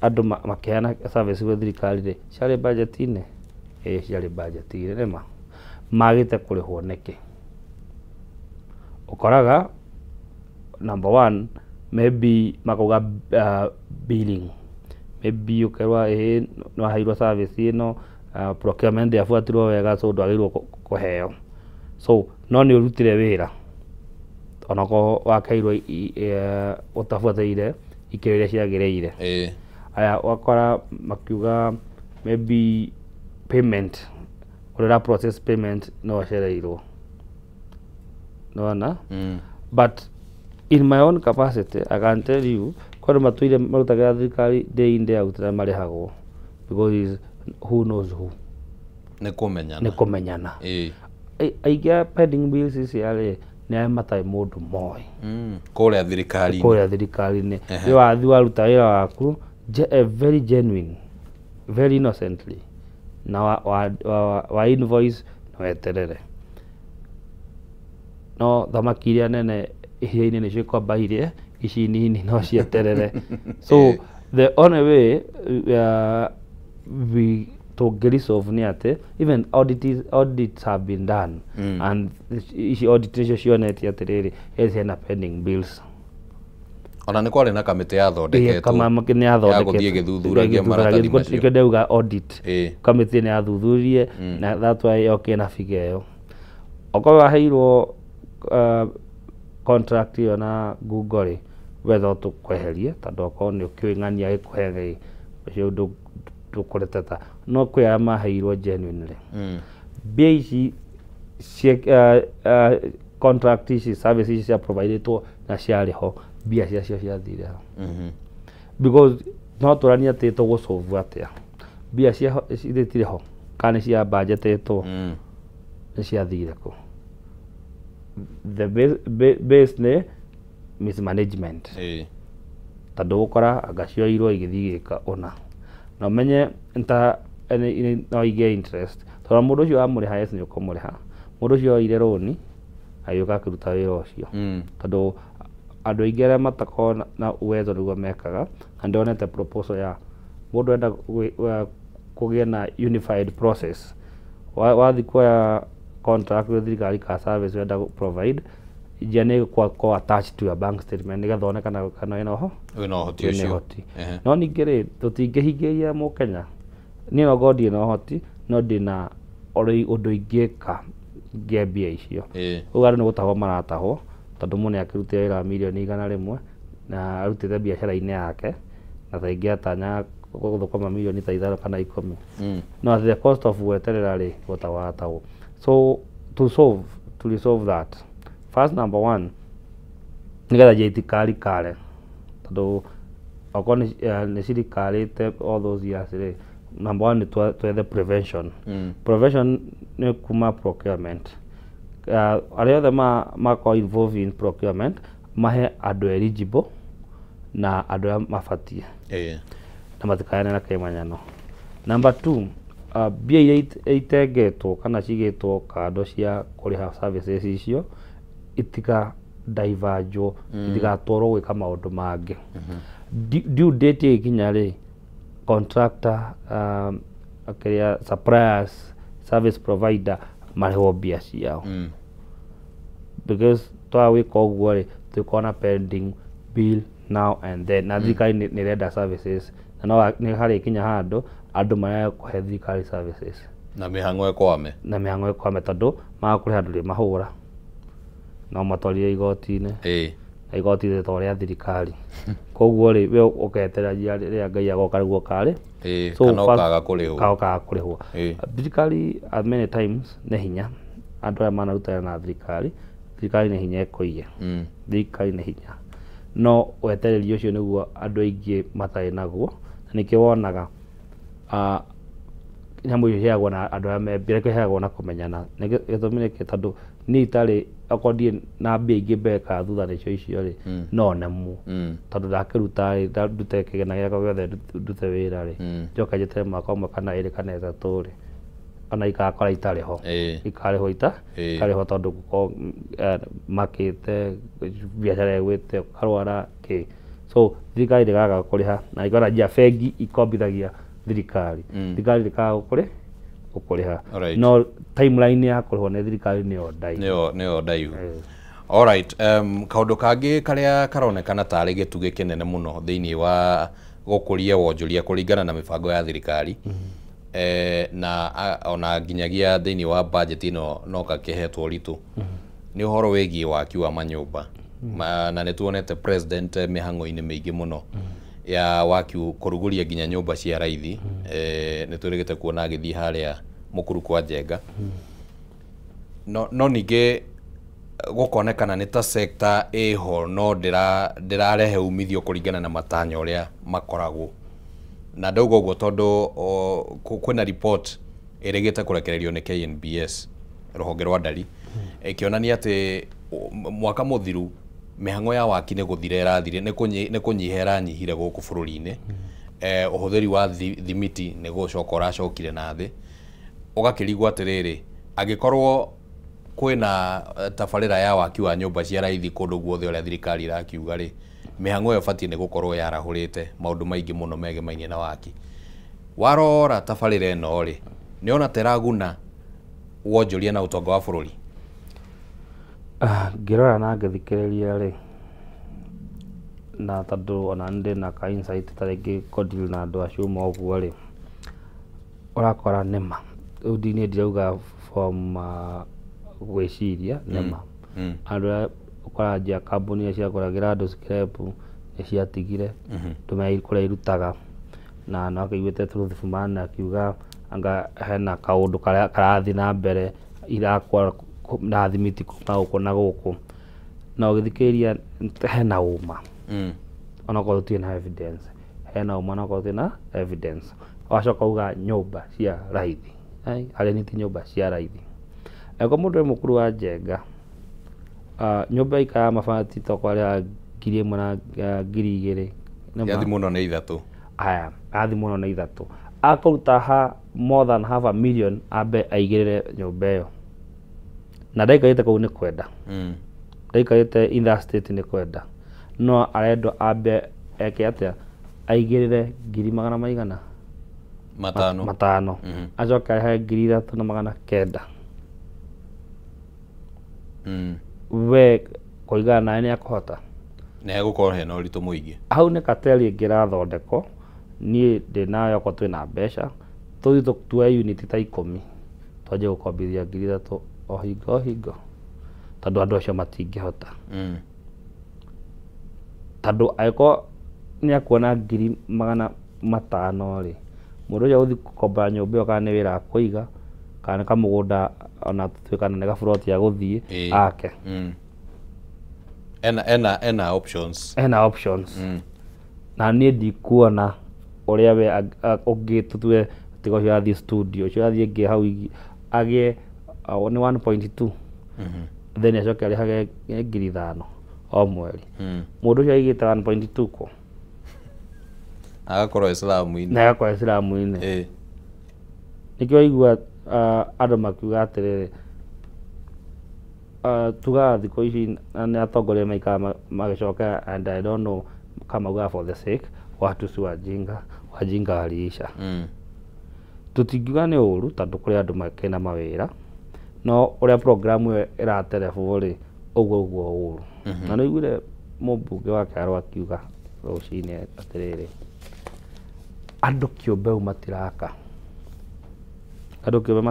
B: andũ makĩheana service gwĩ thirikari rĩ, ciarĩ budget-inĩ? Ĩĩ, ciarĩ budget-inĩ. Nĩma magĩte kũrĩhwo nĩkĩ? Ũkoraga number one, maybe makauga billing, maybe ũkerwo ĩĩ nĩwaheirwo service ĩno, procurement ndĩabuatirwo wega, so ndwagĩrĩirwo kũheo, so no nĩ ũrutire wĩra onakorwo wakeirwo ũtabuatĩrĩire ikĩro iria ciagĩrĩire. Aya, ũgakora makiuga maybe payment, ũrĩa ũra process payment no acereirwo, nĩwona? But in my own capacity I can tell you kwĩ andũ matũire marutagĩra thirikari day in day out na marĩhagwo, because is who knows who.
A: Nĩ kũmenyana.
B: Nĩ kũmenyana. Aingĩ a pending bills ici rĩ, nĩ arĩa matarĩ mũndũ moĩ.
A: Kũrĩa thirikari-inĩ.
B: Kũrĩa thirikari-inĩ. Nĩ wathi waruta wĩra waku very genuine, very innocently, na wa invoice na weterere, no thamaki iria nene iria-inĩ nĩcio ikwamba irie, ici nini no cieterere. So the only way we tũngĩ resolve nĩ atĩ even audits have been done and ici audit nĩcio cionetie atĩrĩrĩ, yes, hena pending bills.
A: Ona nĩ kwarĩ na kamĩtĩ yathondeketwo
B: Kama nĩ
A: ya
B: yathondeketwo
A: gũthiĩ ĩgĩthuthuragia maratathi macio.
B: Nĩkĩo ndauga audit kamĩtĩ nĩ yathuthuririe, na that's why yokire na figure ĩyo. Okorwo waheirwo contract ĩyo na ngungo rĩ, we no tũkweherie, tondũ okorwo nĩ ũkĩũĩ ng'ania gĩkũhe rĩ, ũcio ndũkũreteta, no kwĩ arĩa maheirwo genuinely. Mbia ici cia contract ici, service ici cia providetwo na ciarĩ ho, mbia ciacio ciathire ha? Because no tũranie atĩ tũgũsolve atĩa mbia cia itirĩ ho, kana nĩ cia budgetĩtwo, nĩ ciathire kũ? The base nĩ mismanagement, tondũ ũgũkora anga cioirwo igĩthiĩ igĩka ũna, na ũmenye nta no igĩe interest, tondũ mũndũ ũcio wamũrĩha, yes, nĩ ũkũmũrĩha. Mũndũ ũcio oire rũni agĩũka akĩruta wĩra ũcio, tondũ andũ aingĩ arĩa matakoragwo na uwezo nĩguo mekaga. Na ndonete proposal ya mũndũ enda kũgĩe na unified process. Wathiĩ kuoya contract gwĩ thirikari ka service wenda gũ provide, njia nĩ gũkorwo attached to your bank statement, nĩgetha one kana wĩna ũho
A: Wĩna ũhoti
B: wĩna
A: ũcio.
B: Ũhoti. No ningĩ rĩ, tũtingĩhingĩria mũkenya. Niĩ no ngorwo ndirĩ na ũhoti, no ndĩna ũndũ ingĩka ngĩe mbia icio. Rĩu andũ nĩ gũtahwo maratahwo, tondũ mũndũ nĩ akĩrutire wĩra wa mirioni 100 na arutĩte biacara-inĩ yake, na ta atanyaga gũthũkũma mirioni ta 5 kana 10, no at the cost of gweterera rĩ, gũtahwo aratahwo. So to resolve that, first, number one, nĩgetha njia itikarikare, tondũ okorwo nĩ nĩ cirikarĩte all those years rĩ, Number one nĩ twethe prevention. Prevention nĩ kuma procurement. Arĩa othe makorwo involved in procurement mahe andũ eligible na andũ arĩa mabatiĩ na matikayane na kĩmanyano. Number two, mbia iria itengetwo kana cigĩtwo kando cia kũrĩha services icio itika divergwo, itigatwarwo gwĩka maũndũ mangĩ. Due date ĩgĩkinya rĩ, contractor, kĩrĩa suppliers, service provider marĩhwo mbia ciao. Because twaga gwĩka ũguo rĩ, tũkorwo na pending bill now and then, na thirikari nĩ ĩrenda services, na no nĩ harĩkinya handũ andũ marega kũhe thirikari services
A: na mĩhang'o ĩkwame.
B: Na mĩhang'o ĩkwame tondũ maga kũrĩha ndũrĩ mahũra no matwarire igoti-inĩ na igoti rĩtwa rĩa thirikari. Koguo rĩ, we ũketerera rĩrĩa Ngai agoka nĩguo karĩ
A: So, kana ũkaga kũrĩhwo.
B: Kana ũkaga kũrĩhwo. Thirikari at many times nĩ hinya, andũ arĩa manarutana na thirikari, thirikari nĩ hinya ĩkũiye. Thirikari nĩ hinya, no wetereri ũcio nĩguo andũ aingĩ matarĩ naguo, na nĩkĩo wonaga nyamũ icio iheagwo na andũ arĩa me mbia, nĩkĩo iheagwo na kũmenyana. Gĩtũmi nĩkĩ? Tondũ niĩ itarĩ, okorwo ndirĩ na mbia ingĩ mbere kana thutha nĩcio icio rĩ, no nemwo. Tondũ ndakĩruta rĩ, ndute kĩgĩna gĩakwa gĩothe, ndute wĩra rĩ, njoke njeterere mwaka ũmwe kana ĩrĩ kana ĩtatũ rĩ, ona ikakora itarĩ ho. Ikarĩhwo ita ikarĩhwo tondũ gũkorwo makĩte biacara ĩgwĩte, ũkarwara kĩ. So thirikari ndĩgaga kũrĩha, na ikona njia bengi ikombithagia thirikari. Thirikari ndĩkaga gũkũrĩha. No timeline ya kũrĩhwo nĩ thirikari nĩyo ndaihu.
A: Nĩyo ndaihu. Alright, kaũndũ kangĩ karĩa karonekana tarĩ gĩtugĩ kĩnene mũno thĩinĩ wa gũkũria wonjoria kũringana na mĩbango ya thirikari, na ona nginyagia thĩinĩ wa budget ĩno no gakĩhetwo ũritũ, nĩ ũhoro wĩgiĩ waki wa manyũmba. Na nĩ tuonete president mĩhang'o-inĩ mĩingĩ mũno ya waki, kũrugũria nginya nyũmba cia raithi. Nĩ twĩrĩgĩte kuona agĩthiĩ harĩa Mũkuru kwa Njenga. No ningĩ gũkonekana nĩ ta sector ĩho no ndĩrarehe umithio kũringana na matanya ũrĩa makoragwo. Na ndauga ũguo tondũ kwĩna report ĩrĩgĩte kũrekererio nĩ KNBS, rũhonge rwa ndari, ĩkĩonania atĩ mwaka mũthiru mĩhang'o ya waki nĩ gũthira ĩrathire, nĩ kũnyiha ĩranyihire gũkũ bũrũri-inĩ. Ũhũthĩri wa thimiti nĩ gũcoka ũracokire na thĩ. Ũgakĩrigwo atĩrĩrĩ, angĩkorwo kwĩna tabarĩra ya waki wa nyũmba cia raithi kũndũ guothe ũrĩa thirikari ĩrakiuga rĩ, mĩhang'o ĩyo ĩbatiĩ nĩ gũkorwo yarahũrĩte maũndũ maingĩ mũno megemainie na waki. Warora tabarĩra ĩno rĩ, nĩ ona ta ĩraguna wonjoria na ũtonga wa bũrũri?
B: Ngĩrora na ngĩthikĩrĩria rĩ, na tondũ ona nĩ ndĩ na ka insight ta rĩngĩ kũ-deal na andũ acio uma ũguo rĩ, ũrakora nĩma rĩu niĩ ndirauga from gwĩciria, nĩma andũ arĩa ũkoraga kambuni iria ciagũragĩra andũ scrap nĩ ciatigire ndũmenya kũrĩa irutaga, na no akĩiguĩte Truth Man akiuga anga hena kaũndũ karĩa karathiĩ na mbere irakwa na thimiti kuma gũkũ na gũkũ, na ũgĩthikĩrĩria hena ũma, onakorwo tũtirĩ na evidence, hena ũma onakorwo tũtirĩ na evidence. Wacoka uga nyũmba cia raithi, harĩa nĩ ti nyũmba cia raithi, angĩkorwo mũndũ e mũkuru wa Njenga, nyũmba ikaraga mabati tokorwo arĩhaga 1,000 na 2,000.
A: Yathi mũno nĩ 3.
B: Aya, yathi mũno nĩ 3, akũruta ha more than half a million ambe aigĩrĩre nyũmba ĩyo, na ndaikarĩte kũu nĩ kwenda, ndaikarĩte in that state nĩ kwenda, no arendwo ambe eke atĩa, aigĩrĩre ngiri magana maigana
A: 5,
B: 5, acoke arehe 3,900. We kũringana nawe nĩ akũhota?
A: Nĩ hegũkorwo hena ũritũ mũingĩ.
B: Hau nĩ kateri ĩngĩ ĩrathondekwo. Niĩ ndĩ nayo, okorwo twĩna mbeca tũthiĩ tuoe unit ta 10, twanjie gũkombithia 3,000 o hingo o hingo, tondũ andũ acio matingĩhota. Tondũ angĩkorwo nĩ akuona 500,000 rĩ, mũndũ ũcio agũthiĩ gũkomba nyũmba ĩyo, kana nĩ wĩra akũiga, kana nĩ kamũgũnda ona tũtuĩke kana nĩ gaburoti agũthiĩ ake.
A: Ena options.
B: Ena options. Na niĩ ndikuona Ũrĩa we ũngĩ tũtue tiga ũcio athiĩ studio, ũcio athiĩ ĩngĩ hau agĩe nĩ 1.2, then acoke arĩhage 5,000 o mweri. Mũndũ ũcio aigĩte 1.2 kũ?
A: Agakorwo Islamu-inĩ.
B: Na agakorwo Islamu-inĩ. Nĩkĩo waigua andũ makiuga atĩrĩrĩ, tugaga thikũ ici nĩ atongoria maikaraga magĩcokera, and I don't know kama maugaga for the sake, watu si wajinga, wajinga waliisha. Tũtingiuga nĩ ũru tondũ kũrĩ andũ makĩna mawĩra, no ũrĩa program ĩyo ĩraterebwo rĩ, ũguo ũguo ũru. Na nĩ ũiguire mũmbunge wa Kĩharũ akiuga rũcinĩ atĩrĩrĩ, andũ kĩũmbe matiraka. Andũ kĩũmbe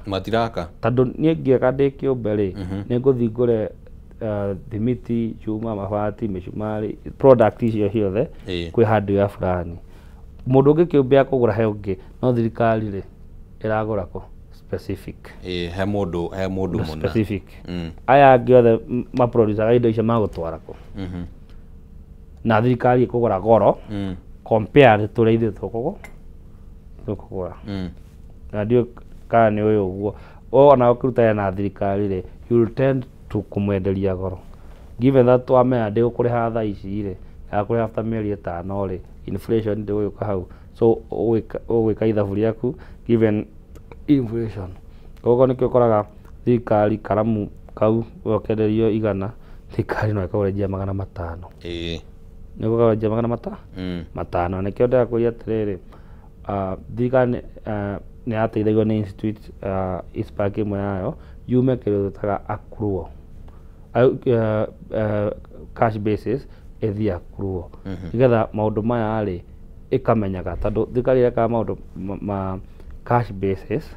A: matiraka.
B: Tondũ niĩ ngĩaka ndĩ kĩũmbe rĩ, nĩ ngũthiĩ ngũre thimiti, chuma, mabati, mĩcumarĩ, product icio ciothe kwĩ handũ ya fulani. Mũndũ ũngĩ kĩũmbe akũgũra he ũngĩ, no thirikari rĩ ĩragũra kũ specific.
A: He mũndũ mũna.
B: Specific. Aya angĩ othe maproducaga indo icio magũtwara kũ? Na thirikari ĩkũgũra goro compared to ũrĩa ithuĩ tũkũgũra. Na ndiũĩ kana nĩ ũyũ ũguo. Ona ũkĩruta na thirikari rĩ, you will tend to kũmwenderia goro. Given that wamenya ndĩgũkũrĩha thaa ici rĩ, ndagakũrĩha after mĩeri 5 rĩ, inflation ndĩgũgĩũka hau. So ũgwĩka ithabu rĩaku given inflation. Koguo nĩkĩo ũkoraga thirikari karamu kau ũkenderio 100, thirikari no ĩkagũra 500. Nĩ ũkũgũra 500. Nĩkĩo ndĩrakwĩria atĩrĩrĩ, thirikari nĩ yateithagio nĩ institute, ICPAK ĩmwe yayo yume kĩndũ twĩtaga accrual, cash basis ĩthiĩ accrual, nĩgetha maũndũ maya rĩ ĩkamenyaga, tondũ thirikari ĩrekaga maũndũ ma cash basis,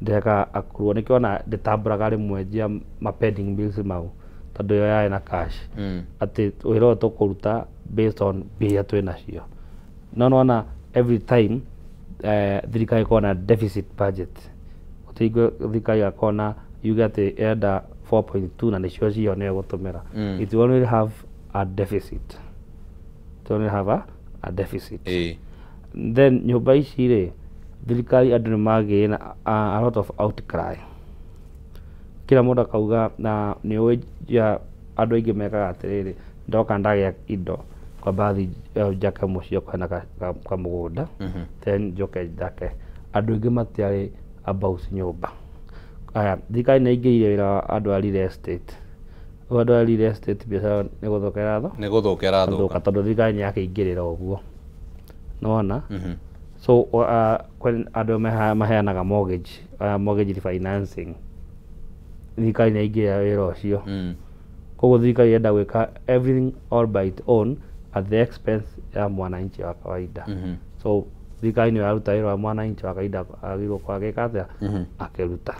B: ndĩrekaga accrual. Nĩkĩo ona ndĩtambũraga rĩmwe njia ma pending bills mau, tondũ yo yarĩ na cash, atĩ wĩra ũyũ tũkũruta based on mbia iria twĩ nacio. No nĩwona every time thirikari ĩkoragwo na deficit budget. Gũtirĩ thirikari ĩgakorwo na yuge atĩ ĩrenda 4.2 na nĩcio cio nĩyo ĩgũtũmĩra. It will only have a deficit. It will only have a deficit. Then nyũmba ici rĩ, thirikari andũ nĩ magĩire na a lot of outcry. Kila mũndũ akauga, na nĩ ũĩ andũ aingĩ mekaga atĩrĩrĩ, ndoka ndagĩa indo kwamba thiĩ njake mũciĩ okorwo hena kamũgũnda, then njoke njake. Andũ aingĩ matiarĩ about nyũmba. Aya, thirikari nĩ ĩingĩrĩire wĩra wa andũ a real estate. Rĩu andũ a real estate biacara nĩ gũthũka ĩrathũka?
A: Nĩ gũthũka ĩrathũka.
B: Tondũ thirikari nĩ yakĩingĩrĩra ũguo. Nĩwona? So kwĩ andũ maheanaga mortgage, mortgage refinancing. Thirikari nĩ yaingĩrĩra wĩra ũcio. Koguo thirikari ĩrenda gwĩka everything all by its own at the expense ya mwananchi wa kawaida. So thirikari nĩyo yaruta wĩra wa mwananchi wa kawaida agĩrĩirwo gũkorwo agĩka atĩa? Akĩruta.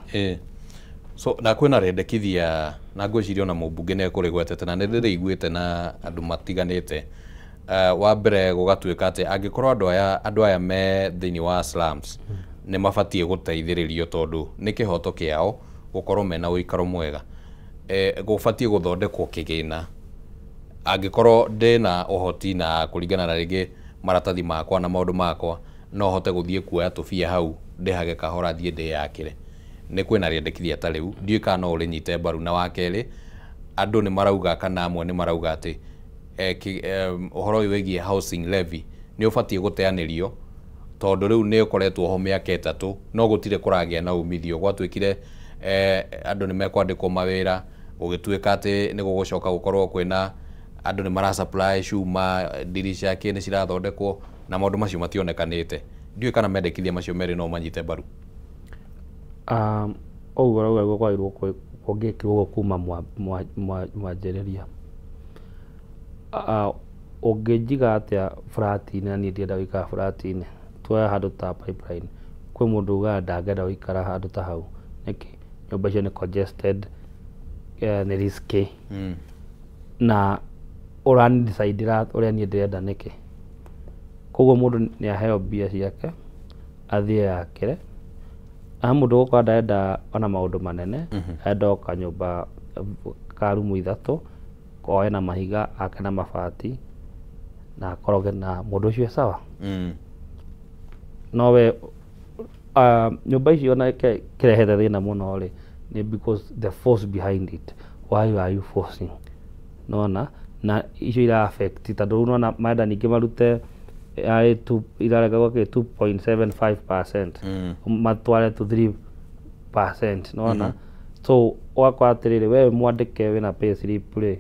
A: So na kwĩna rĩendekithia, na ngwĩciria ona mũmbunge nĩ ekũrĩgwetete na nĩ ndĩrĩiguĩte na andũ matiganĩte. Wa mbere gũgatuĩka atĩ angĩkorwo andũ aya me thĩinĩ wa slums nĩ mabatiĩ gũteithĩrĩrio tondũ nĩ kĩhoto kĩao gũkorwo mena ũikaro mwega. Gũbatiĩ gũthondekwo kĩgĩna. Angĩkorwo ndĩna ũhoti na kũringana na rĩngĩ maratathi makwa na maũndũ makwa, no hote gũthiĩ kuoya tũbia hau ndĩhage kahora thiĩ ndĩyakĩre. Nĩ kwĩna rĩendekithia ta rĩu, ndiũĩ kana no ũrĩnyite mbaru. Na wa kerĩ, andũ nĩ marauga kana amwe nĩ marauga atĩ ũhoro ũyũ wĩgiĩ housing levy nĩ ũbatiĩ gũteanĩrio tondũ rĩu nĩ ũkoretwo ho mĩaka 3 no gũtirĩ kũragĩa na umithio. Gwatuĩkire andũ nĩ mekwandĩkwo mawĩra, gũgĩtuĩka atĩ nĩ gũgũcoka gũkorwo kwĩna andũ nĩ mara supply cuma, ndirica kĩ nĩ cirathondekwo na maũndũ macio mationekanĩte. Ndiũĩ kana mendekithia macio merĩ no manyite mbaru.
B: Ũguo ũrauga nĩguo kwagĩrĩirwo kũngĩkirwo ũguo kuma mwanjĩrĩria. Ũngĩnjiga atĩa flat-inĩ na niĩ ndienda gũikara flat-inĩ, tuoe handũ ta Pipeline, kwĩ mũndũ ugaga ndangĩenda gũikara handũ ta hau. Nĩkĩ? Nyũmba icio nĩ congested, nĩ risky, na ũrani decide ũrĩa niĩ ndĩrenda nĩkĩ. Koguo mũndũ nĩ aheo mbia ciake athiĩ eyakĩre. Na mũndũ gũkorwo ndarenda ona maũndũ manene, arenda o kanyũmba ka rumu 3, oe na mahiga, ake na mabati, na akoroge na mũndũ ũcio e sawa. Nowe nyũmba icio ona kĩrehete thĩna mũno rĩ, nĩ because the force behind it. Why are you forcing? Nona na icio ira affect tondũ rĩu nona marenda ningĩ marute yarĩ irarega gwakĩ 2.75% matware to 3%, nona. So ũgakora atĩrĩrĩ, we mwandĩke wĩna pay slip rĩ,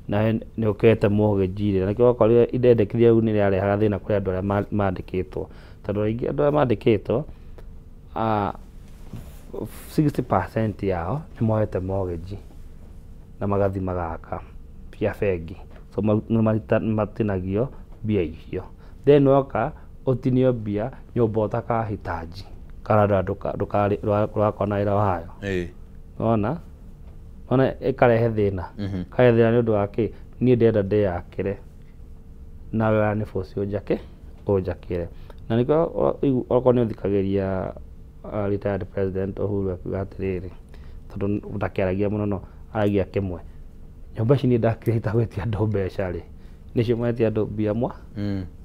B: na nĩ ũkĩoete mortgage rĩ, na nĩkĩo ũgakorire indendekithia rĩu nĩ rĩarehaga thĩna kũrĩ andũ arĩa mandĩkĩtwo, tondũ aingĩ andũ arĩa mandĩkĩtwo 60% yao nĩ moete mortgage na magathi magaka cia bengi, so nĩ matinagio mbia icio. Then woka ũtinio mbia nyũmba ũtakahitaji kana ndũgakorwo na wĩra wayo. Wona ona ĩkarehe thĩna, karehe thĩna nĩ ũndũ wa kĩ? Niĩ ndĩrenda ndĩyakĩre, nawe ũranĩ force ũnjake ũnjakĩre. Na nĩkĩo okorwo nĩ ũthikagĩria retired president Uhuru akiuga atĩrĩrĩ, tondũ ndakĩaragia mũno no aragia kĩmwe, nyũmba ici niĩ ndakire itagwĩtia andũ mbeca rĩ, nĩcio maretia andũ mbia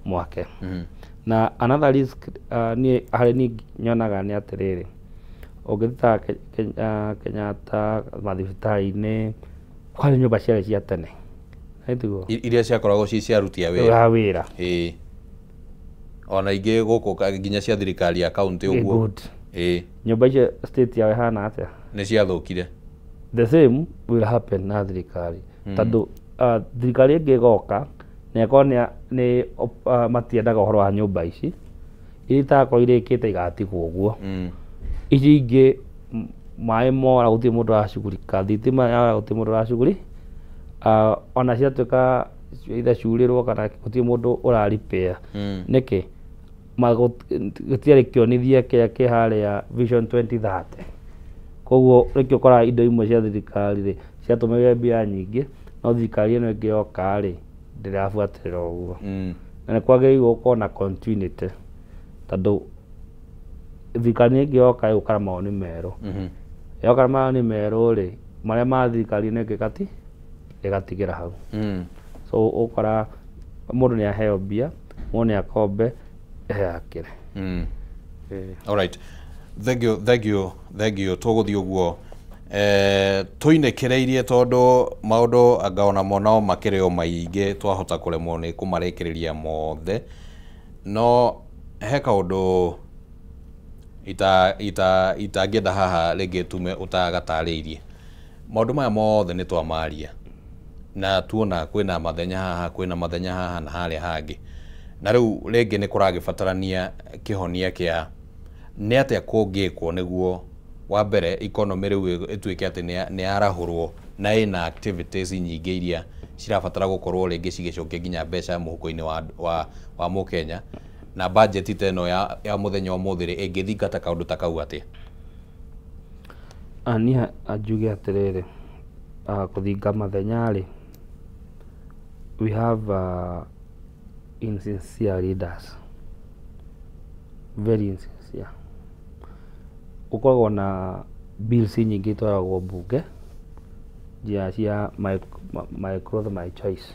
B: mwake. Na another risk niĩ harĩ niĩ nyonaga nĩ atĩrĩrĩ, ũngĩthiĩ ta Kenyatta mathibitarĩ-inĩ kwarĩ nyũmba ciarĩ cia tene, tiguo?
A: Iria ciakoragwo ci cia aruti a wĩra.
B: Wa wĩra.
A: Ĩĩ, ona ingĩ gũkũ nginya cia thirikari ya kaunti ũguo.
B: Good.
A: Ĩĩ.
B: Nyũmba icio state yao ĩhana atĩa?
A: Nĩ ciathũkire.
B: The same will happen na thirikari, tondũ thirikari ĩngĩ ĩgoka na ĩkorwo nĩ matiendaga ũhoro wa nyũmba ici, iria itakorwo irĩkĩte igatigwo ũguo. Ici ingĩ maĩ mora gũtirĩ mũndũ aracugurika, thitima yora gũtirĩ mũndũ aracuguri, ona ciatuĩka either ciurĩrwo kana gũtirĩ mũndũ ũra repair. Nĩkĩ? Gũtiarĩ kĩonithia kĩrĩa kĩ harĩa Vision 2030. Koguo nĩkĩo ũkoraga indo imwe cia thirikari rĩ ciatũmĩrire mbia nyingĩ, no thirikari ĩno ĩngĩ yoka rĩ ndĩrabuatĩrĩra ũguo. Na nĩ kwagĩrĩirwo gũkorwo na continuity, tondũ thirikari ĩngĩ yoka ĩgũka na mawoni merũ. Yoka na mawoni merũ rĩ, marĩa ma thirikari ĩno ĩngĩ ĩgatigĩra hau. So ũkora mũndũ nĩ aheo mbia, mũndũ nĩ akombe eyakĩre.
A: Alright. Thank you, thank you, thank you. Tũgũthiĩ ũguo tũinĩkĩrĩirie, tondũ maũndũ anga onamo no makĩrĩ o maingĩ, twahota kũremwo nĩ kũmarĩkĩrĩria mothe, no he kaũndũ itangĩenda haha rĩngĩ tume ũtagatarĩirie. Maũndũ maya mothe nĩ twamaria na tuona kwĩna mathenya haha, kwĩna mathenya haha na harĩa hangĩ, na rĩu rĩngĩ nĩ kũragĩbatarania kĩhonia kĩa nĩ atĩa kũngĩkwo nĩguo wa mbere economy rĩu ĩtuĩke atĩ nĩ yarahũrwo na ĩna activities nyingĩ iria cirabatara gũkorwo rĩngĩ cigĩcokia nginya mbeca mũhuko-inĩ wa mũkenya, na budget ta ĩno ya mũthenya ũmũthĩ rĩ ĩngĩthingata kaũndũ ta kau atĩa?
B: Niĩ njuge atĩrĩrĩ, kũthinga mathenya rĩ, we have insincere leaders, very insincere. Gũkoragwo na bills nyingĩ itwaragwo mbunge njĩra cia my cloth my choice.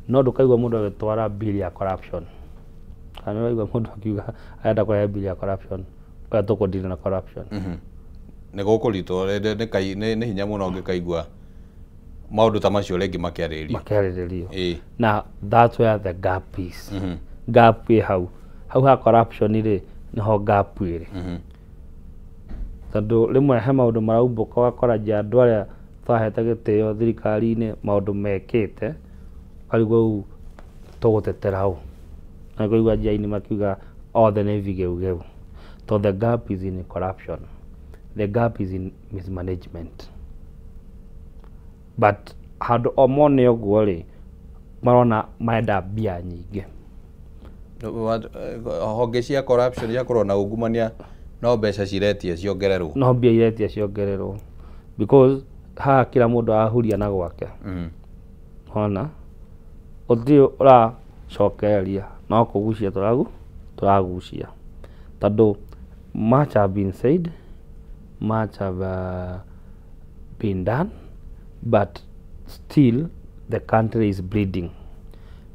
B: No ndũkaigua mũndũ agĩtwara bill ya corruption, kana nĩ ũraigua mũndũ akiuga arenda kũrehe bill ya corruption, ũrĩa tũkũ na corruption?
A: Nĩ gũkũritwo, nĩ hinya mũno ũngĩkaigua maũndũ ta macio rĩngĩ makĩarĩrĩrio.
B: Makĩarĩrĩrio. Na that's where the gap is. Gap ĩ hau hau ha corruption rĩ, nĩho gap ĩrĩ, tondũ rĩmwe he maũndũ maraumbũka, ũgakora nja andũ arĩa twahete gĩtĩo thirikari-inĩ maũndũ mekĩte, ũkarigwo rĩu tũgũtetera ũ, na kũigua njia-inĩ makiuga othe nĩ vigeugeu, tondũ the gap is in corruption, the gap is in mismanagement. But handũ o mone ũguo rĩ, marona marenda mbia nyingĩ.
A: Honge cia corruption cia kũrũa na ungumania no mbeca ciretia ciongererwo.
B: No mbia iretia ciongererwo, because haha kila mũndũ arahuria na gwake. Ona ũtirĩ ũracokereria, no kũgucia tũragucia, tondũ much have been said, much have been done, but still the country is bleeding.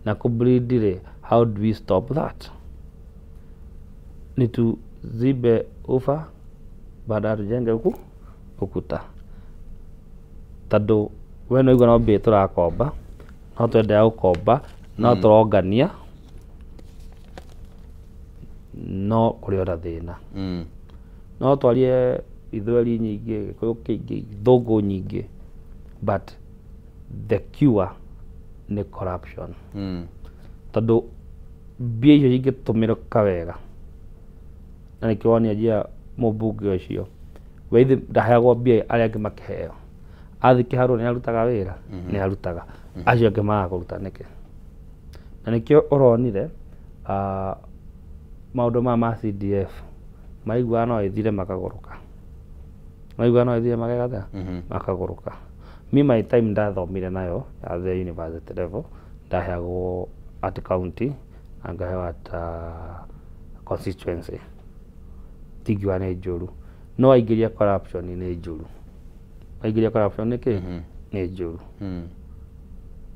B: Na kũ bleed rĩ, how do we stop that? Ni tuzibe ufa baada tujenge huku ukuta. Tondũ we no igua no mbia tũrakomba, no twenderea gũkomba, no tũrongania, no kũrĩ ona thĩna. No twarie ithweri nyingĩ, Gĩkũyũ kĩingĩ, Gĩthũngũ nyingĩ, but the cure nĩ corruption. Tondũ mbia icio cingĩtũmĩka wega, na nĩkĩo wonire njia mũmbunge ũcio we ithe ndaheagwo mbia arĩa angĩ makĩheo, athiĩ kĩharũ nĩ arutaga wĩra, nĩ arutaga, acio angĩ magaga kũruta nĩkĩ? Na nĩkĩo ũronire maũndũ maya ma CDF maiguaga no ĩthire makagũrũka, maiguaga no ĩthire mageka atĩa, makagũrũka. Me my time ndathomire nayo at the university level, ndaheagwo at county na ngaheo at constituency. Tingiuga nĩ njũru, no waingĩria corruption nĩ njũru. Waingĩria corruption nĩ kĩ? Nĩ njũru.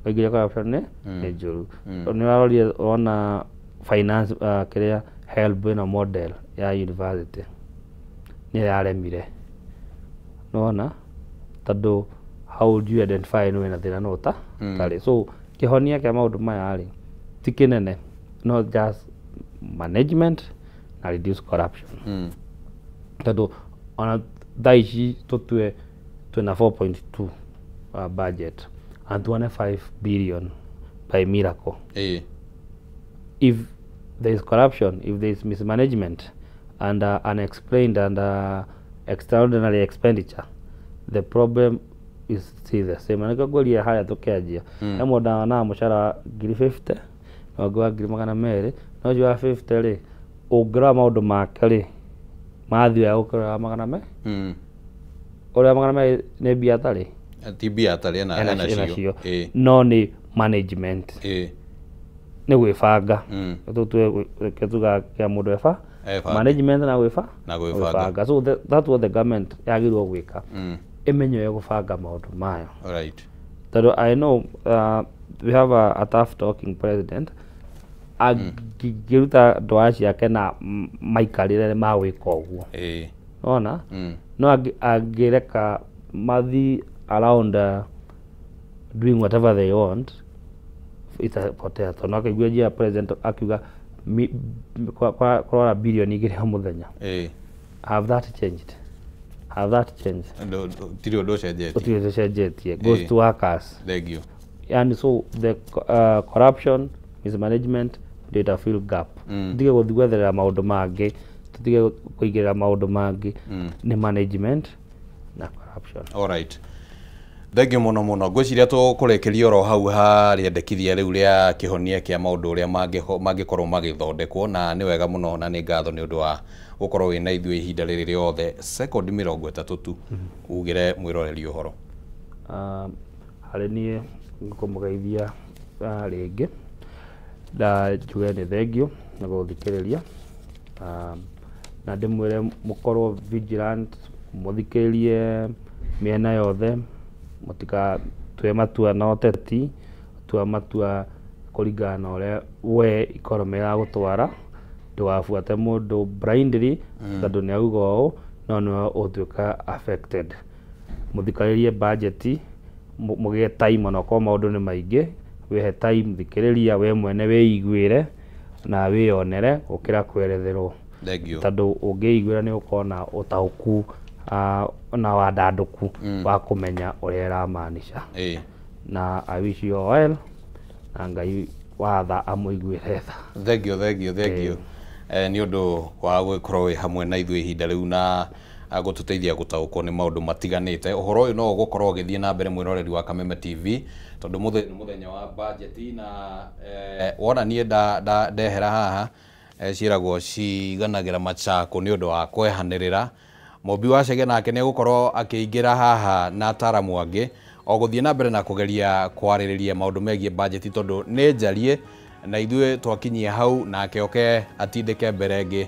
B: Waingĩria corruption nĩ njũru. Nĩ ũrarorire wona finance, kĩrĩa HELB ĩno model ya university nĩ yaremire, nĩwona? Tondũ how would you identify nĩ wĩna thĩna no ũtarĩ? So kĩhonia kĩa maũndũ maya rĩ ti kĩnene, no just management na reduce corruption. Tondũ ona thaa ici tũtue twĩna 4.2 budget and tuone 5 billion by miracle, if there is corruption, if there is mismanagement and unexplained and extraordinary expenditure, the problem is still the same. Na nĩkĩo ngũria harĩa tũkĩanjia, he mũndũ wonaga mũcara wa 50,000 na ũngĩ wa 200,000, no ũcio wa 50 rĩ, ũngĩrora maũndũ make rĩ, mathiĩ wega gũkĩra wa magana me ũrĩa 200 nĩ mbia atarĩ.
A: Ti mbia atarĩ, ena
B: ena
A: cio.
B: Cio no nĩ management, nĩ gwĩbanga. Tũtue tuga kĩa mũndũ eba
A: Ebange.
B: Management na gwĩba
A: Na gwĩbanga.
B: So that's what the government yagĩrĩirwo gwĩka, ĩmenye ũrĩa gũbanga maũndũ mayo. Tondũ I know we have a tough talking president, angĩruta ndwara ciake na maikarĩre ma gwĩka ũguo, ona no angĩreka mathi around doing whatever they want, itapotea. Tondũ akaigua njia president akiuga kũrora 2 bilioni o mũthenya. Have that changed? Have that changed?
A: Tirĩ ũndũ ũcenjetie.
B: Gũtirĩ tũcenjetie, goes to workers.
A: Thank you.
B: And so the corruption, mismanagement, data fill gap, tutige gũthiĩ gwetherera maũndũ mangĩ, tutige kũigĩrĩra maũndũ mangĩ, nĩ management na corruption.
A: Alright. Thank you mũno mũno. Ngwĩciria tũkũrĩkĩria oro hau harĩendekithia rĩu rĩa kĩhonia kĩa maũndũ ũrĩa mangĩkorwo magĩthondekwo, na nĩ wega mũno na nĩ ngatho nĩ ũndũ wa gũkorwo wĩna ithuĩ ihinda rĩrĩ rĩothe. Sekondi 30 tu ugĩre mwĩroreri ũhoro.
B: Harĩ niĩ ngũmũgeithia rĩngĩ na njuge nĩ thengio na gũthikĩrĩria, na ndĩmwĩre mũkorwo vigilant, mũthikĩrĩrie mĩena yothe, mũtigatue matua na ũteti, tua matua kũringana na ũrĩa we economy ĩragũtwara. Ndũgabuate mũndũ blindly tondũ nĩ auga ũũ, no nĩwe ũgũtuĩka affected. Mũthikĩrĩrie budget, mũgĩe time, onakorwo maũndũ nĩ maingĩ, wĩhe time, thikĩrĩria we mwene, wĩiguĩre na wĩyonere gũkĩra kweretherwo.
A: Thank you.
B: Tondũ ũngĩiguĩra nĩ ũkorwo na ũtaũku na wandandũku wa kũmenya ũrĩa ĩramaanisha. Na I wish you all well, na Ngai wa tha amũiguĩre tha.
A: Thank you, thank you, thank you. Nĩ ũndũ wa gũkorwo wĩ hamwe na ithuĩ ihinda rĩu na gũtũteithia gũtaũkwo nĩ maũndũ matiganĩte. Ũhoro ũyũ no ũgũkorwo ũgĩthiĩ na mbere, mwĩroreri wa Kameme TV, tondũ nĩ mũthenya wa budget na wona niĩ ndehera haha, ciĩragwo ciganagĩra machako nĩ ũndũ wa kwehanĩrĩra. Mũmbi wa Chege nake nĩ egũkorwo akĩingĩra haha na ataramu angĩ o gũthiĩ na mbere na kũgeria kwarĩrĩria maũndũ megiĩ budget, tondũ nĩ njarie na ithuĩ twakinyia hau nake oke atindĩke mbere ĩngĩ.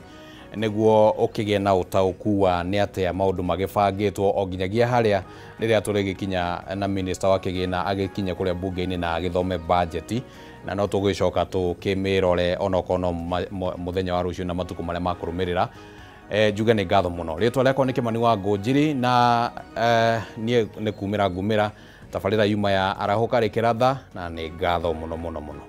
A: Nĩguo ũkĩgĩe na ũtaũku wa nĩ atĩa maũndũ magĩbangĩtwo o nginyagia harĩa rĩrĩa tũrĩgĩkinya na minista wa kĩgĩna agĩkinye kũrĩa bunge-inĩ na agĩthome bajeti, na no tũgĩcoka tũkĩmĩrore onokorwo no mũthenya wa rũciũ na matukũ marĩa makũrũmĩrĩra. Njuge nĩ ngatho mũno. Rĩtwa rĩakwa nĩ Kĩmani wa Ngũnjiri, na niĩ nĩ kumĩra ngumĩra tabarĩra yuma ya arahũka rĩkĩratha, na nĩ ngatho mũno mũno mũno.